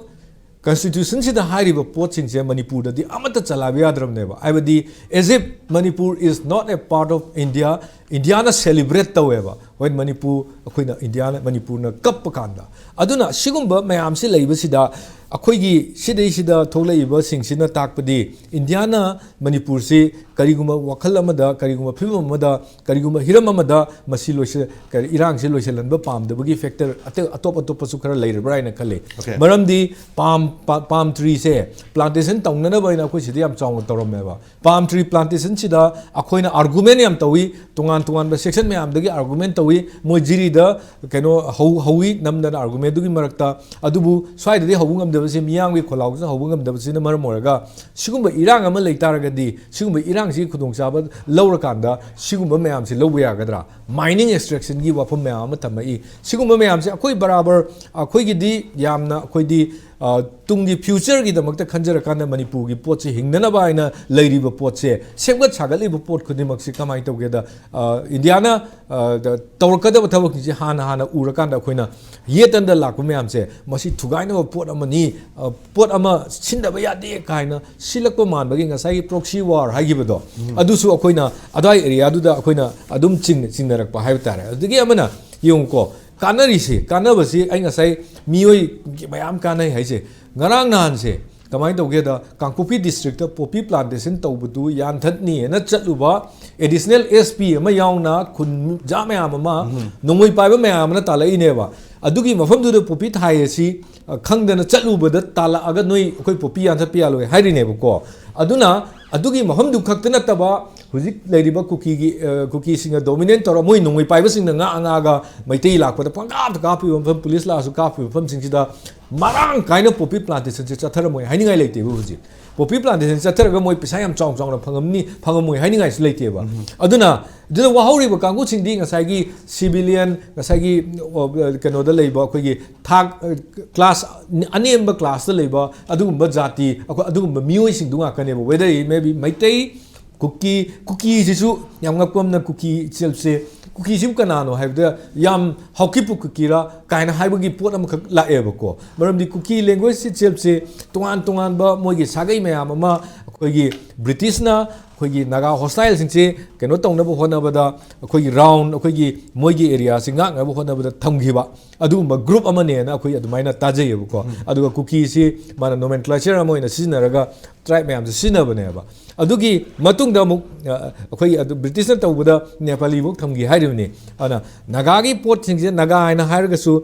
ꯀꯟꯁꯇꯤꯇ꯭ꯌꯨꯁꯟꯁꯤꯗ ꯍꯥꯏꯔꯤꯕ ꯄꯣꯠꯁꯤꯡꯁꯦ ꯃꯅꯤꯄꯨꯔꯗꯗꯤ ꯑꯃꯠꯇ ꯆꯂꯥꯏꯕ ꯌꯥꯗ꯭ꯔꯕꯅꯦꯕ꯫ ꯍꯥꯏꯕꯗꯤ, as if Manipur is not a part of India, Indian celebrate ꯇꯧꯋꯦꯕ꯫ ꯍꯣꯏ, ꯃꯅꯤꯄꯨꯔ, ꯑꯩꯈꯣꯏꯅ, ꯏꯟꯗꯤꯌꯥꯅ, ꯃꯅꯤꯄꯨꯔꯅ ꯀꯞꯄ ꯀꯥꯟꯗ꯫ ꯑꯗꯨꯅ ꯁꯤꯒꯨꯝꯕ ꯃꯌꯥꯝꯁꯤ ꯂꯩꯕꯁꯤꯗ ꯑꯩꯈꯣꯏꯒꯤ ꯁꯤꯗꯩꯁꯤꯗ ꯊꯣꯛꯂꯛꯏꯕꯁꯤꯡꯁꯤꯅ ꯇꯥꯛꯄꯗꯤ ꯏꯟꯗꯤꯌꯥꯅ ꯃꯅꯤꯄꯨꯔꯁꯤ ꯀꯔꯤꯒꯨꯝꯕ ꯋꯥꯈꯜ ꯑꯃꯗ, ꯀꯔꯤꯒꯨꯝꯕ ꯐꯤꯕꯝ ꯑꯃꯗ, ꯀꯔꯤꯒꯨꯝꯕ ꯍꯤꯔꯝ ꯑꯃꯗ ꯃꯁꯤ ꯂꯣꯏꯁꯤꯜ-, ꯀꯔꯤ, ꯏꯔꯥꯡꯁꯤ ꯂꯣꯏꯁꯤꯜꯍꯟꯕ ꯄꯥꯝꯗꯕꯒꯤ ꯐꯦꯛꯇꯔ ꯑꯇꯩ ꯑꯇꯣꯞ ꯑꯇꯣꯞꯄꯁꯨ ꯈꯔ ꯂꯩꯔꯕ꯭ꯔꯥ ꯍꯥꯏꯅ ꯈꯜꯂꯤ꯫ Okay. ꯃꯔꯝꯗꯤ ꯄꯥꯝ, ꯄꯥ-, ꯄꯥꯝ ꯇ꯭ꯔꯤꯁꯦ ꯄ꯭ꯂꯥꯟꯇꯦꯁꯟ ꯇꯧꯅꯅꯕ ꯍꯥꯏꯅ ꯑꯩꯈꯣꯏ ꯁꯤꯗ ꯌꯥꯝ ꯆꯥꯎꯅ ꯇꯧꯔꯝꯃꯦꯕ꯫ ꯄꯥꯝ ꯇ꯭ꯔꯤ ꯄ꯭ꯂꯥꯟꯇꯦꯁꯟꯁꯤꯗ ꯑꯩꯈꯣꯏꯅ ꯑꯥꯔꯒꯨꯃꯦꯟ ꯌꯥꯝ ꯇꯧꯏ, ꯇꯣꯉꯥꯟ ꯇꯣꯉꯥꯟꯕ ꯁꯦꯛꯁꯟ ꯃꯌꯥꯝꯗꯒꯤ ꯑꯥꯔꯒꯨꯃꯦꯟ ꯇꯧꯏ꯫ ꯃꯣꯏ ꯖꯤꯔꯤꯗ ꯀꯩꯅꯣ ꯍꯧ-, ꯍꯧꯏ ꯅꯝꯗꯅ ꯑꯥꯔꯒꯨꯃꯦꯟꯗꯨꯒꯤ ꯃꯔꯛꯇ꯫ ꯑꯗꯨꯕꯨ ꯁ꯭ꯋꯥꯏꯗꯗꯤ ꯍꯧꯕ ꯉꯝꯗꯕꯁꯦ, ꯃꯤꯌꯥꯝꯒꯤ ꯈꯣꯜꯂꯥꯎꯁꯤꯅ ꯍꯧꯕ ꯉꯝꯗꯕꯁꯤꯅ ꯃꯔꯝ ꯑꯣꯏꯔꯒ ꯁꯤꯒꯨꯝꯕ ꯏꯔꯥꯡ ꯑꯃ ꯂꯩ ꯇꯥꯔꯒꯗꯤ ꯁꯤꯒꯨꯝꯕ ꯏꯔꯥꯡꯁꯤꯒꯤ ꯈꯨꯗꯣꯡꯆꯥꯕ ꯂꯧꯔꯀꯥꯟꯗ ꯁꯤꯒꯨꯝꯕ ꯃꯌꯥꯝꯁꯤ ꯂꯧꯕ ꯌꯥꯒꯗ꯭ꯔꯥ? ꯃꯥꯏꯅꯤꯡ ꯑꯦꯛꯁꯇ꯭ꯔꯦꯛꯁꯟꯒꯤ ꯋꯥꯐꯝ ꯃꯌꯥꯝ ꯑꯃ ꯊꯝꯃꯛꯏ꯫ ꯁꯤꯒꯨꯝꯕ ꯃꯌꯥꯝꯁꯦ ꯑꯩꯈꯣꯏ ꯕꯔꯥꯕꯔ, ꯑꯩꯈꯣꯏꯒꯤꯗꯤ ꯌꯥꯝꯅ, ꯑꯩꯈꯣꯏꯗꯤ ꯑ, ꯇꯨꯡꯒꯤ ꯐ꯭ꯌꯨꯆꯔꯒꯤꯗꯃꯛꯇ ꯈꯟꯖꯔꯀꯥꯟꯗ ꯃꯅꯤꯄꯨꯔꯒꯤ ꯄꯣꯠꯁꯦ, ꯍꯤꯡꯅꯅꯕ ꯍꯥꯏꯅ ꯂꯩꯔꯤꯕ ꯄꯣꯠꯁꯦ, ꯁꯦꯝꯒꯠ ꯁꯥꯒꯠꯂꯤꯕ ꯄꯣꯠ ꯈꯨꯗꯤꯡꯃꯛꯁꯤ ꯀꯃꯥꯏꯅ ꯇꯧꯒꯦꯗ, ꯑ, ꯏꯟꯗꯤꯌꯥꯅ, ꯑ, ꯗ-, ꯇꯧꯔꯛꯀꯗꯕ ꯊꯕꯛꯁꯤꯡꯁꯦ ꯍꯥꯟꯅ ꯍꯥꯟꯅ ꯎꯔꯀꯥꯟꯗ ꯑꯩꯈꯣꯏꯅ ꯌꯦꯠꯇꯟꯗ ꯂꯥꯛꯄ ꯃꯌꯥꯝꯁꯦ, ꯃꯁꯤ ꯊꯨꯒꯥꯏꯅꯕ ꯄꯣꯠ ꯑꯃꯅꯤ, ꯑ, ꯄꯣꯠ ꯑꯃ ꯁꯤꯟꯗꯕ ꯌꯥꯗꯦ ꯀꯥꯏꯅ ꯁꯤꯜꯂꯛꯄ ꯃꯥꯟꯕꯒꯤ ꯉꯁꯥꯏꯒꯤ ꯄ꯭ꯔꯣꯛꯁꯤ ꯋꯥꯔ ꯍꯥꯏꯈꯤꯕꯗꯣ, ꯑꯗꯨꯁꯨ ꯑꯩꯈꯣꯏꯅ ꯑꯗꯨꯋꯥꯏ ꯑꯦꯔꯤꯌꯥꯗꯨꯗ ꯑꯩꯈꯣꯏꯅ ꯑꯗꯨꯝ ꯆꯤꯡ-, ꯆꯤꯡꯅꯔꯛꯄ ꯍꯥꯏꯕ ꯇꯥꯔꯦ꯫ ꯑꯗꯨꯗꯒꯤ ꯑꯃꯅ ꯌꯦꯡꯉꯨꯀꯣ, ꯀꯥꯟꯅꯔꯤꯁꯤ, ꯀꯥꯟꯅꯕꯁꯤ ꯑꯩ ꯉꯁꯥꯏ ꯃꯤꯑꯣꯏ ꯃꯌꯥꯝ ꯀꯥꯟꯅꯩ ꯍꯥꯏꯁꯦ, ꯉꯔꯥꯡ ꯅꯍꯥꯟꯁꯦ ꯀꯃꯥꯏꯅ ꯇꯧꯒꯦꯗ, ꯀꯥꯡꯄꯣꯛꯄꯤ ꯗꯤꯁꯇ꯭ꯔꯤꯛꯇ ꯄꯣꯄꯤ ꯄ꯭ꯂꯥꯟꯇꯦꯁꯟ ꯇꯧꯕꯗꯨ ꯌꯥꯟꯊꯠꯅꯤꯅ ꯆꯠꯂꯨꯕ ꯑꯦꯗꯤꯁꯅꯦꯜ ꯑꯦꯁ ꯄꯤ ꯑꯃ ꯌꯥꯎꯅ ꯈꯨꯟꯖꯥ ꯃꯌꯥꯝ ꯑꯃ, ꯅꯣꯡꯃꯩ ꯄꯥꯏꯕ ꯃꯌꯥꯝ ꯑꯃꯅ ꯇꯥꯜꯂꯛꯏꯅꯦꯕ꯫ ꯑꯗꯨꯒꯤ ꯃꯐꯝꯗꯨꯗ ꯄꯣꯄꯤ ꯊꯥꯏ ꯑꯁꯤ, ꯑ, ꯈꯪꯗꯅ ꯆꯠꯂꯨꯕꯗ ꯇꯥꯜꯂꯛꯑꯒ ꯅꯣꯏ ꯑꯩꯈꯣꯏ ꯄꯣꯄꯤ ꯌꯥꯟꯊꯠꯄ ꯌꯥꯂꯣꯏ ꯍꯥꯏꯔꯤꯅꯦꯕꯀꯣ꯫ ꯑꯗꯨꯅ ꯑꯗꯨꯒꯤ ꯃꯐꯝꯗꯨ ꯈꯛꯇ ꯅꯠꯇꯕ, ꯍꯧꯖꯤꯛ ꯂꯩꯔꯤꯕ ꯀꯨꯀꯤꯒꯤ, ꯑ, ꯀꯨꯀꯤꯁꯤꯡꯅ ꯗꯣꯃꯤꯅꯦꯠ ꯇꯧꯔ ꯃꯣꯏ ꯅꯣꯡꯃꯩ ꯄꯥꯏꯕꯁꯤꯡꯅ ꯉꯥꯛꯑ ꯉꯥꯛꯑꯒ ꯃꯩꯇꯩ ꯂꯥꯛꯄꯗ ꯄꯪꯀꯥꯞꯇ ꯀꯥꯞꯄꯤꯕ ꯃꯐꯝ, ꯄꯨꯂꯤꯁ ꯂꯥꯛꯑꯁꯨ ꯀꯥꯞꯄꯤꯕ ꯃꯐꯝꯁꯤꯡꯁꯤꯗ ꯃꯔꯥꯡ ꯀꯥꯏꯅ ꯄꯣꯄꯤ ꯄ꯭ꯂꯥꯟꯇꯦꯁꯟꯁꯦ ꯆꯠꯊꯔꯝꯃꯣꯏ ꯍꯥꯏꯅꯤꯡꯉꯥꯏ ꯂꯩꯇꯦꯕ꯫ ꯍꯧꯖꯤꯛ ꯄꯣꯄꯤ ꯄ꯭ꯂꯥꯟꯇꯦꯁꯟ ꯆꯠꯊꯔꯒ ꯃꯣꯏ ꯄꯩꯁꯥ ꯌꯥꯝ ꯆꯥꯎꯅ ꯆꯥꯎꯅ ꯐꯪꯉꯝꯅꯤ, ꯐꯪꯉꯝꯃꯣꯏ ꯍꯥꯏꯅꯤꯡꯉꯥꯏꯁꯨ ꯂꯩꯇꯦꯕ꯫ ꯑꯗꯨꯅ ꯑꯗꯨꯗ ꯋꯥꯍꯧꯔꯤꯕ ꯀꯥꯡꯕꯨꯁꯤꯡꯗꯤ ꯉꯁꯥꯏꯒꯤ ꯁꯤꯚꯤꯂꯤꯌꯟ, ꯉꯁꯥꯏꯒꯤ, ꯑ, ꯀꯩꯅꯣꯗ ꯂꯩꯕ ꯑꯩꯈꯣꯏꯒꯤ ꯊꯥꯛ, ꯑ, ꯀ꯭ꯂꯥꯁ ꯑꯅꯦꯝꯕ ꯀ꯭ꯂꯥꯁꯇ ꯂꯩꯕ ꯑꯗꯨꯒꯨꯝꯕ ꯖꯥꯇꯤ, ꯑꯩꯈꯣꯏ ꯑꯗꯨꯒꯨꯝꯕ ꯃꯤꯑꯣꯏꯁꯤꯡꯗꯨ ꯉꯥꯛꯇꯅꯦꯕ꯫ Whether it may be Meitei, ꯀꯨꯀꯤ, ꯀꯨꯀꯤꯁꯤꯁꯨ ꯌꯥꯝ ꯉꯛꯄ ꯑꯃꯅ, ꯀꯨꯀꯤ ꯏꯆꯦꯜꯁꯦ, ꯀꯨꯀꯤꯁꯤꯕꯨ ꯀꯅꯥꯅꯣ ꯍꯥꯏꯕꯗ ꯌꯥꯝ ꯍꯥꯎꯀꯤꯄꯨ ꯀꯨꯀꯤꯔꯥ ꯀꯥꯏꯅ ꯍꯥꯏꯕꯒꯤ ꯄꯣꯠ ꯑꯃꯈꯛ ꯂꯥꯛꯑꯦꯕꯀꯣ꯫ ꯃꯔꯝꯗꯤ ꯀꯨꯀꯤ ꯂꯦꯡꯒ꯭ꯋꯦꯖ ꯏꯆꯦꯜꯁꯦ ꯇꯣꯉꯥꯟ ꯇꯣꯉꯥꯟꯕ ꯃꯣꯏꯒꯤ ꯁꯥꯒꯩ ꯃꯌꯥꯝ ꯑꯃ ꯑꯩꯈꯣꯏꯒꯤ ꯕ꯭ꯔꯤꯇꯤꯁꯅ ꯑꯩꯈꯣꯏꯒꯤ ꯅꯥꯒꯥ ꯍꯣꯁꯇꯥꯏꯜꯁꯤꯡꯁꯦ ꯀꯩꯅꯣ ꯇꯧꯅꯕ ꯍꯣꯠꯅꯕꯗ, ꯑꯩꯈꯣꯏꯒꯤ ꯔꯥꯎꯟ, ꯑꯩꯈꯣꯏꯒꯤ ꯃꯣꯏꯒꯤ ꯑꯦꯔꯤꯌꯥꯁꯤ ꯉꯥꯛꯅꯕ ꯍꯣꯠꯅꯕꯗ ꯊꯝꯈꯤꯕ ꯑꯗꯨꯒꯨꯝꯕ ꯒ꯭ꯔꯨꯞ ꯑꯃꯅꯦꯅ ꯑꯩꯈꯣꯏ ꯑꯗꯨꯃꯥꯏꯅ ꯇꯥꯖꯩꯌꯦꯕꯀꯣ꯫ ꯑꯗꯨꯒ ꯀꯨꯀꯤꯁꯤ ꯃꯥꯅ ꯅꯣꯃꯦꯟꯀ꯭ꯂꯦꯆꯔ ꯑꯃ ꯑꯣꯏꯅ ꯁꯤꯖꯤꯟꯅꯔꯒ ꯇ꯭ꯔꯥꯏꯕ ꯃꯌꯥꯝꯁꯦ ꯁꯤꯖꯤꯟꯅꯕꯅꯦꯕ꯫ ꯑꯗꯨꯒꯤ ꯃꯇꯨꯡꯗ ꯑꯃꯨꯛ, ꯑ, ꯑꯩꯈꯣꯏ ꯑꯗꯨ ꯕ꯭ꯔꯤꯇꯤꯁꯅ ꯇꯧꯕꯗ ꯅꯦꯄꯥꯂꯤꯐꯧ ꯊꯝꯈꯤ ꯍꯥꯏꯔꯤꯕꯅꯤ꯫ ꯑꯗꯨꯅ ꯅꯥꯒꯥꯒꯤ ꯄꯣꯠꯁꯤꯡꯁꯦ ꯅꯥꯒꯥ ꯍꯥꯏꯅ ꯍꯥꯏꯔꯒꯁꯨ,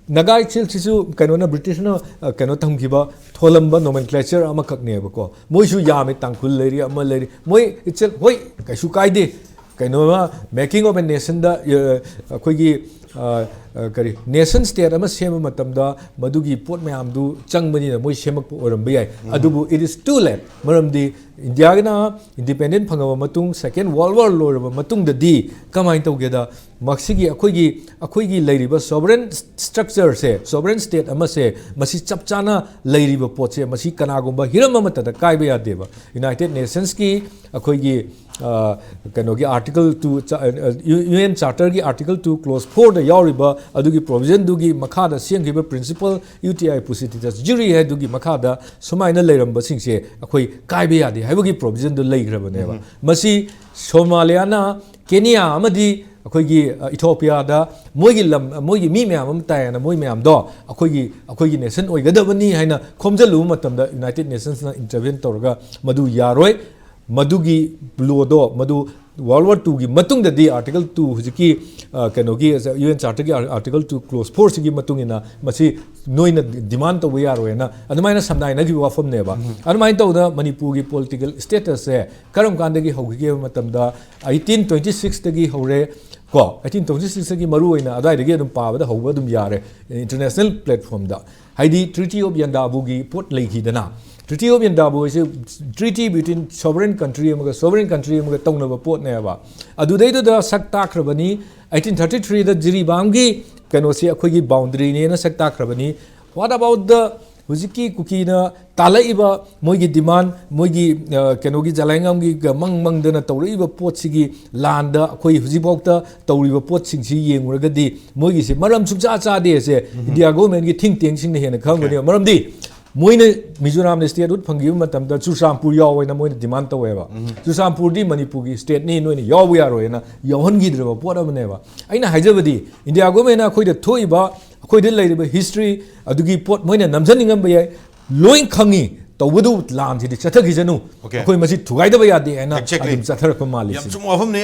ꯅꯥꯒꯥ ꯏꯆꯤꯜꯁꯤꯁꯨ ꯀꯩꯅꯣꯅ, ꯕ꯭ꯔꯤꯇꯤꯁꯅ, ꯑ, ꯀꯩꯅꯣ ꯊꯝꯈꯤꯕ, ꯊꯣꯜꯂꯝꯕ ꯅꯣꯃꯦꯟꯀ꯭ꯂꯦꯆꯔ ꯑꯃꯈꯛꯅꯦꯕꯀꯣ꯫ ꯃꯣꯏꯁꯨ ꯌꯥꯝꯃꯤ, ꯇꯥꯡꯈꯨꯜ ꯂꯩꯔꯤ, ꯑꯃ ꯂꯩꯔꯤ, ꯃꯣꯏ ꯏꯆꯤꯜ, ꯍꯣꯏ, ꯀꯩꯁꯨ ꯀꯥꯏꯗꯦ꯫ ꯀꯩꯅꯣꯃ, making of a nationꯗ, ꯑ, ꯑꯩꯈꯣꯏꯒꯤ, ꯑ, ꯑ, ꯀꯔꯤ, ꯅꯦꯁꯟ ꯁ꯭ꯇꯦꯠ ꯑꯃ ꯁꯦꯝꯕ ꯃꯇꯝꯗ ꯃꯗꯨꯒꯤ ꯄꯣꯠ ꯃꯌꯥꯝꯗꯨ ꯆꯪꯕꯅꯤꯅ ꯃꯣꯏ ꯁꯦꯝꯃꯛꯄ ꯑꯣꯏꯔꯝꯕ ꯌꯥꯏ꯫ ꯑꯗꯨꯕꯨ it is too late꯫ ꯃꯔꯝꯗꯤ ꯏꯟꯗꯤꯌꯥꯒꯤꯅ ꯏꯟꯗꯤꯄꯦꯟꯗꯦꯟ ꯐꯪꯉꯕ ꯃꯇꯨꯡ, ꯁꯦꯀꯦꯟ ꯋꯥꯔꯜ ꯋꯥꯔ ꯂꯣꯏꯔꯕ ꯃꯇꯨꯡꯗꯗꯤ ꯀꯃꯥꯏꯅ ꯇꯧꯒꯦꯗ, ꯃꯁꯤꯒꯤ ꯑꯩꯈꯣꯏꯒꯤ, ꯑꯩꯈꯣꯏꯒꯤ ꯂꯩꯔꯤꯕ sovereign structureꯁꯦ, sovereign state ꯑꯃꯁꯦ, ꯃꯁꯤ ꯆꯞ ꯆꯥꯅ ꯂꯩꯔꯤꯕ ꯄꯣꯠꯁꯦ, ꯃꯁꯤ ꯀꯅꯥꯒꯨꯝꯕ ꯍꯤꯔꯝ ꯑꯃꯠꯇꯗ ꯀꯥꯏꯕ ꯌꯥꯗꯦꯕ꯫ United Nationsꯀꯤ ꯑꯩꯈꯣꯏꯒꯤ, ꯑ, ꯀꯩꯅꯣꯒꯤ Article two, ꯆ-, ꯑ, ꯌꯨ ꯑꯦꯟ ꯆꯥꯔꯇꯔꯒꯤ Article two, Clause fourꯗ ꯌꯥꯎꯔꯤꯕ ꯑꯗꯨꯒꯤ provisionꯗꯨꯒꯤ ꯃꯈꯥꯗ ꯁꯦꯝꯈꯤꯕ principle uti possidetis juris ꯍꯥꯏꯗꯨꯒꯤ ꯃꯈꯥꯗ ꯁꯨꯃꯥꯏꯅ ꯂꯩꯔꯝꯕꯁꯤꯡꯁꯦ ꯑꯩꯈꯣꯏ ꯀꯥꯏꯕ ꯌꯥꯗꯦ ꯍꯥꯏꯕꯒꯤ provisionꯗꯨ ꯂꯩꯈ꯭ꯔꯕꯅꯦꯕ꯫ ꯃꯁꯤ ꯁꯣꯃꯥꯂꯤꯌꯥꯅ, ꯀꯦꯅꯤꯌꯥ ꯑꯃꯗꯤ ꯑꯩꯈꯣꯏꯒꯤ, ꯑ, ꯏꯊꯣꯄꯤꯌꯥꯗ ꯃꯣꯏꯒꯤ ꯂꯝ, ꯃꯣꯏꯒꯤ ꯃꯤ ꯃꯌꯥꯝ ꯑꯃ ꯇꯥꯏꯌꯦꯅ ꯃꯣꯏ ꯃꯌꯥꯝꯗꯣ ꯑꯩꯈꯣꯏꯒꯤ, ꯑꯩꯈꯣꯏꯒꯤ nation ꯑꯣꯏꯒꯗꯕꯅꯤ ꯍꯥꯏꯅ ꯈꯣꯝꯖꯤꯜꯂꯨꯕ ꯃꯇꯝꯗ United Nationsꯅ intervene ꯇꯧꯔꯒ ꯃꯗꯨ ꯌꯥꯔꯣꯏ꯫ ꯃꯗꯨꯒꯤ lawꯗꯣ, ꯃꯗꯨ World War twoꯒꯤ ꯃꯇꯨꯡꯗꯗꯤ Article two, ꯍꯧꯖꯤꯛꯀꯤ, ꯑ, ꯀꯩꯅꯣꯒꯤ, ꯌꯨ ꯑꯦꯟ ꯆꯥꯔꯇꯔꯒꯤ Article two, Clause fourꯁꯤꯒꯤ ꯃꯇꯨꯡ ꯏꯟꯅ ꯃꯁꯤ ꯅꯣꯏꯅ demand ꯇꯧꯕ ꯌꯥꯔꯣꯏꯅ ꯑꯗꯨꯃꯥꯏꯅ ꯁꯝꯅꯥꯏꯅꯈꯤꯕ ꯋꯥꯐꯝꯅꯦꯕ꯫ ꯑꯗꯨꯃꯥꯏꯅ ꯇꯧꯗꯅ ꯃꯅꯤꯄꯨꯔꯒꯤ political statusꯁꯦ ꯀꯔꯝ ꯀꯥꯟꯗꯒꯤ ꯍꯧꯈꯤꯒꯦ ꯍꯥꯏꯕ ꯃꯇꯝꯗ, eighteen twenty sixꯇꯒꯤ ꯍꯧꯔꯦ ꯀꯣ꯫ Eighteen twenty sixꯇꯒꯤ ꯃꯔꯨ ꯑꯣꯏꯅ ꯑꯗꯨꯋꯥꯏꯗꯒꯤ ꯑꯗꯨꯝ ꯄꯥꯕꯗ ꯍꯧꯕ ꯑꯗꯨꯝ ꯌꯥꯔꯦ, international platformꯗ꯫ ꯍꯥꯏꯗꯤ Treaty of Yandabo ꯒꯤ ꯄꯣꯠ ꯂꯩꯈꯤꯗꯅ, Treaty of Yandabo ꯍꯥꯏꯁꯦ treaty between sovereign country ꯑꯃꯒ sovereign country ꯑꯃꯒ ꯇꯧꯅꯕ ꯄꯣꯠꯅꯦꯕ꯫ ꯑꯗꯨꯗꯩꯗꯨꯗ ꯁꯛ ꯇꯥꯛꯈ꯭ꯔꯕꯅꯤ꯫ Eighteen thirty threeꯗ ꯖꯤꯔꯤꯕꯥꯝꯒꯤ ꯀꯩꯅꯣꯁꯤ ꯑꯩꯈꯣꯏꯒꯤ boundaryꯅꯦꯅ ꯁꯛ ꯇꯥꯛꯈ꯭ꯔꯕꯅꯤ꯫ What about the, ꯍꯧꯖꯤꯛꯀꯤ ꯀꯨꯀꯤꯅ ꯇꯥꯜꯂꯛꯏꯕ ꯃꯣꯏꯒꯤ demand, ꯃꯣꯏꯒꯤ, ꯑ, ꯀꯩꯅꯣꯒꯤ ꯖꯂꯥꯏꯉꯥꯝꯒꯤ ꯃꯪ ꯃꯪꯗꯅ ꯇꯧꯔꯛꯏꯕ ꯄꯣꯠꯁꯤꯒꯤ ꯂꯥꯟꯗ ꯑꯩꯈꯣꯏ ꯍꯧꯖꯤꯛꯐꯥꯎꯗ ꯇꯧꯔꯤꯕ ꯄꯣꯠꯁꯤꯡꯁꯤ ꯌꯦꯡꯉꯨꯔꯒꯗꯤ ꯃꯣꯏꯒꯤꯁꯤ ꯃꯔꯝ ꯁꯨꯡꯆꯥ ꯆꯥꯗꯦꯁꯦ ꯏꯟꯗꯤꯌꯥ governmentꯀꯤ think tankꯁꯤꯡꯅ ꯍꯦꯟꯅ ꯈꯪꯒꯅꯦꯕ꯫ ꯃꯔꯝꯗꯤ ꯃꯣꯏꯅ ꯃꯤꯖꯣꯔꯥꯝꯗ statehood ꯐꯪꯈꯤꯕ ꯃꯇꯝꯗ ꯆꯨꯔꯆꯥꯟꯄꯨꯔ ꯌꯥꯎꯑꯣꯅ ꯃꯣꯏꯅ demand ꯇꯧꯋꯦꯕ꯫ ꯆꯨꯔꯆꯥꯟꯄꯨꯔꯗꯤ ꯃꯅꯤꯄꯨꯔꯒꯤ stateꯅꯤ, ꯅꯣꯏꯅ ꯌꯥꯎꯕ ꯌꯥꯔꯣꯏꯅ ꯌꯥꯎꯍꯟꯈꯤꯗ꯭ꯔꯕ ꯄꯣꯠ ꯑꯃꯅꯦꯕ꯫ ꯑꯩꯅ ꯍꯥꯏꯖꯕꯗꯤ, India governmentꯅ ꯑꯩꯈꯣꯏꯗ ꯊꯣꯛꯏꯕ, ꯑꯩꯈꯣꯏꯗ ꯂꯩꯔꯤꯕ history ꯑꯗꯨꯒꯤ ꯄꯣꯠ ꯃꯣꯏꯅ ꯅꯝꯖꯅꯤꯡꯉꯝꯕ ꯌꯥꯏ, ꯂꯣꯏ ꯈꯪꯉꯤ, ꯇꯧꯕꯗꯕꯨ ꯂꯥꯟꯁꯤꯗꯤ ꯆꯠꯊꯈꯤꯁꯅꯨ, Okay. ꯑꯩꯈꯣꯏ ꯃꯁꯤ ꯊꯨꯒꯥꯏꯗꯕ ꯌꯥꯗꯦ ꯍꯥꯏꯅ Exactly. ꯑꯗꯨꯝ ꯆꯠꯊꯔꯛꯄ ꯃꯥꯜꯂꯤ꯫ ꯌꯥꯝ ꯁꯤꯅꯤ꯫ ꯆꯨꯝꯕ ꯋꯥꯐꯝꯅꯤ꯫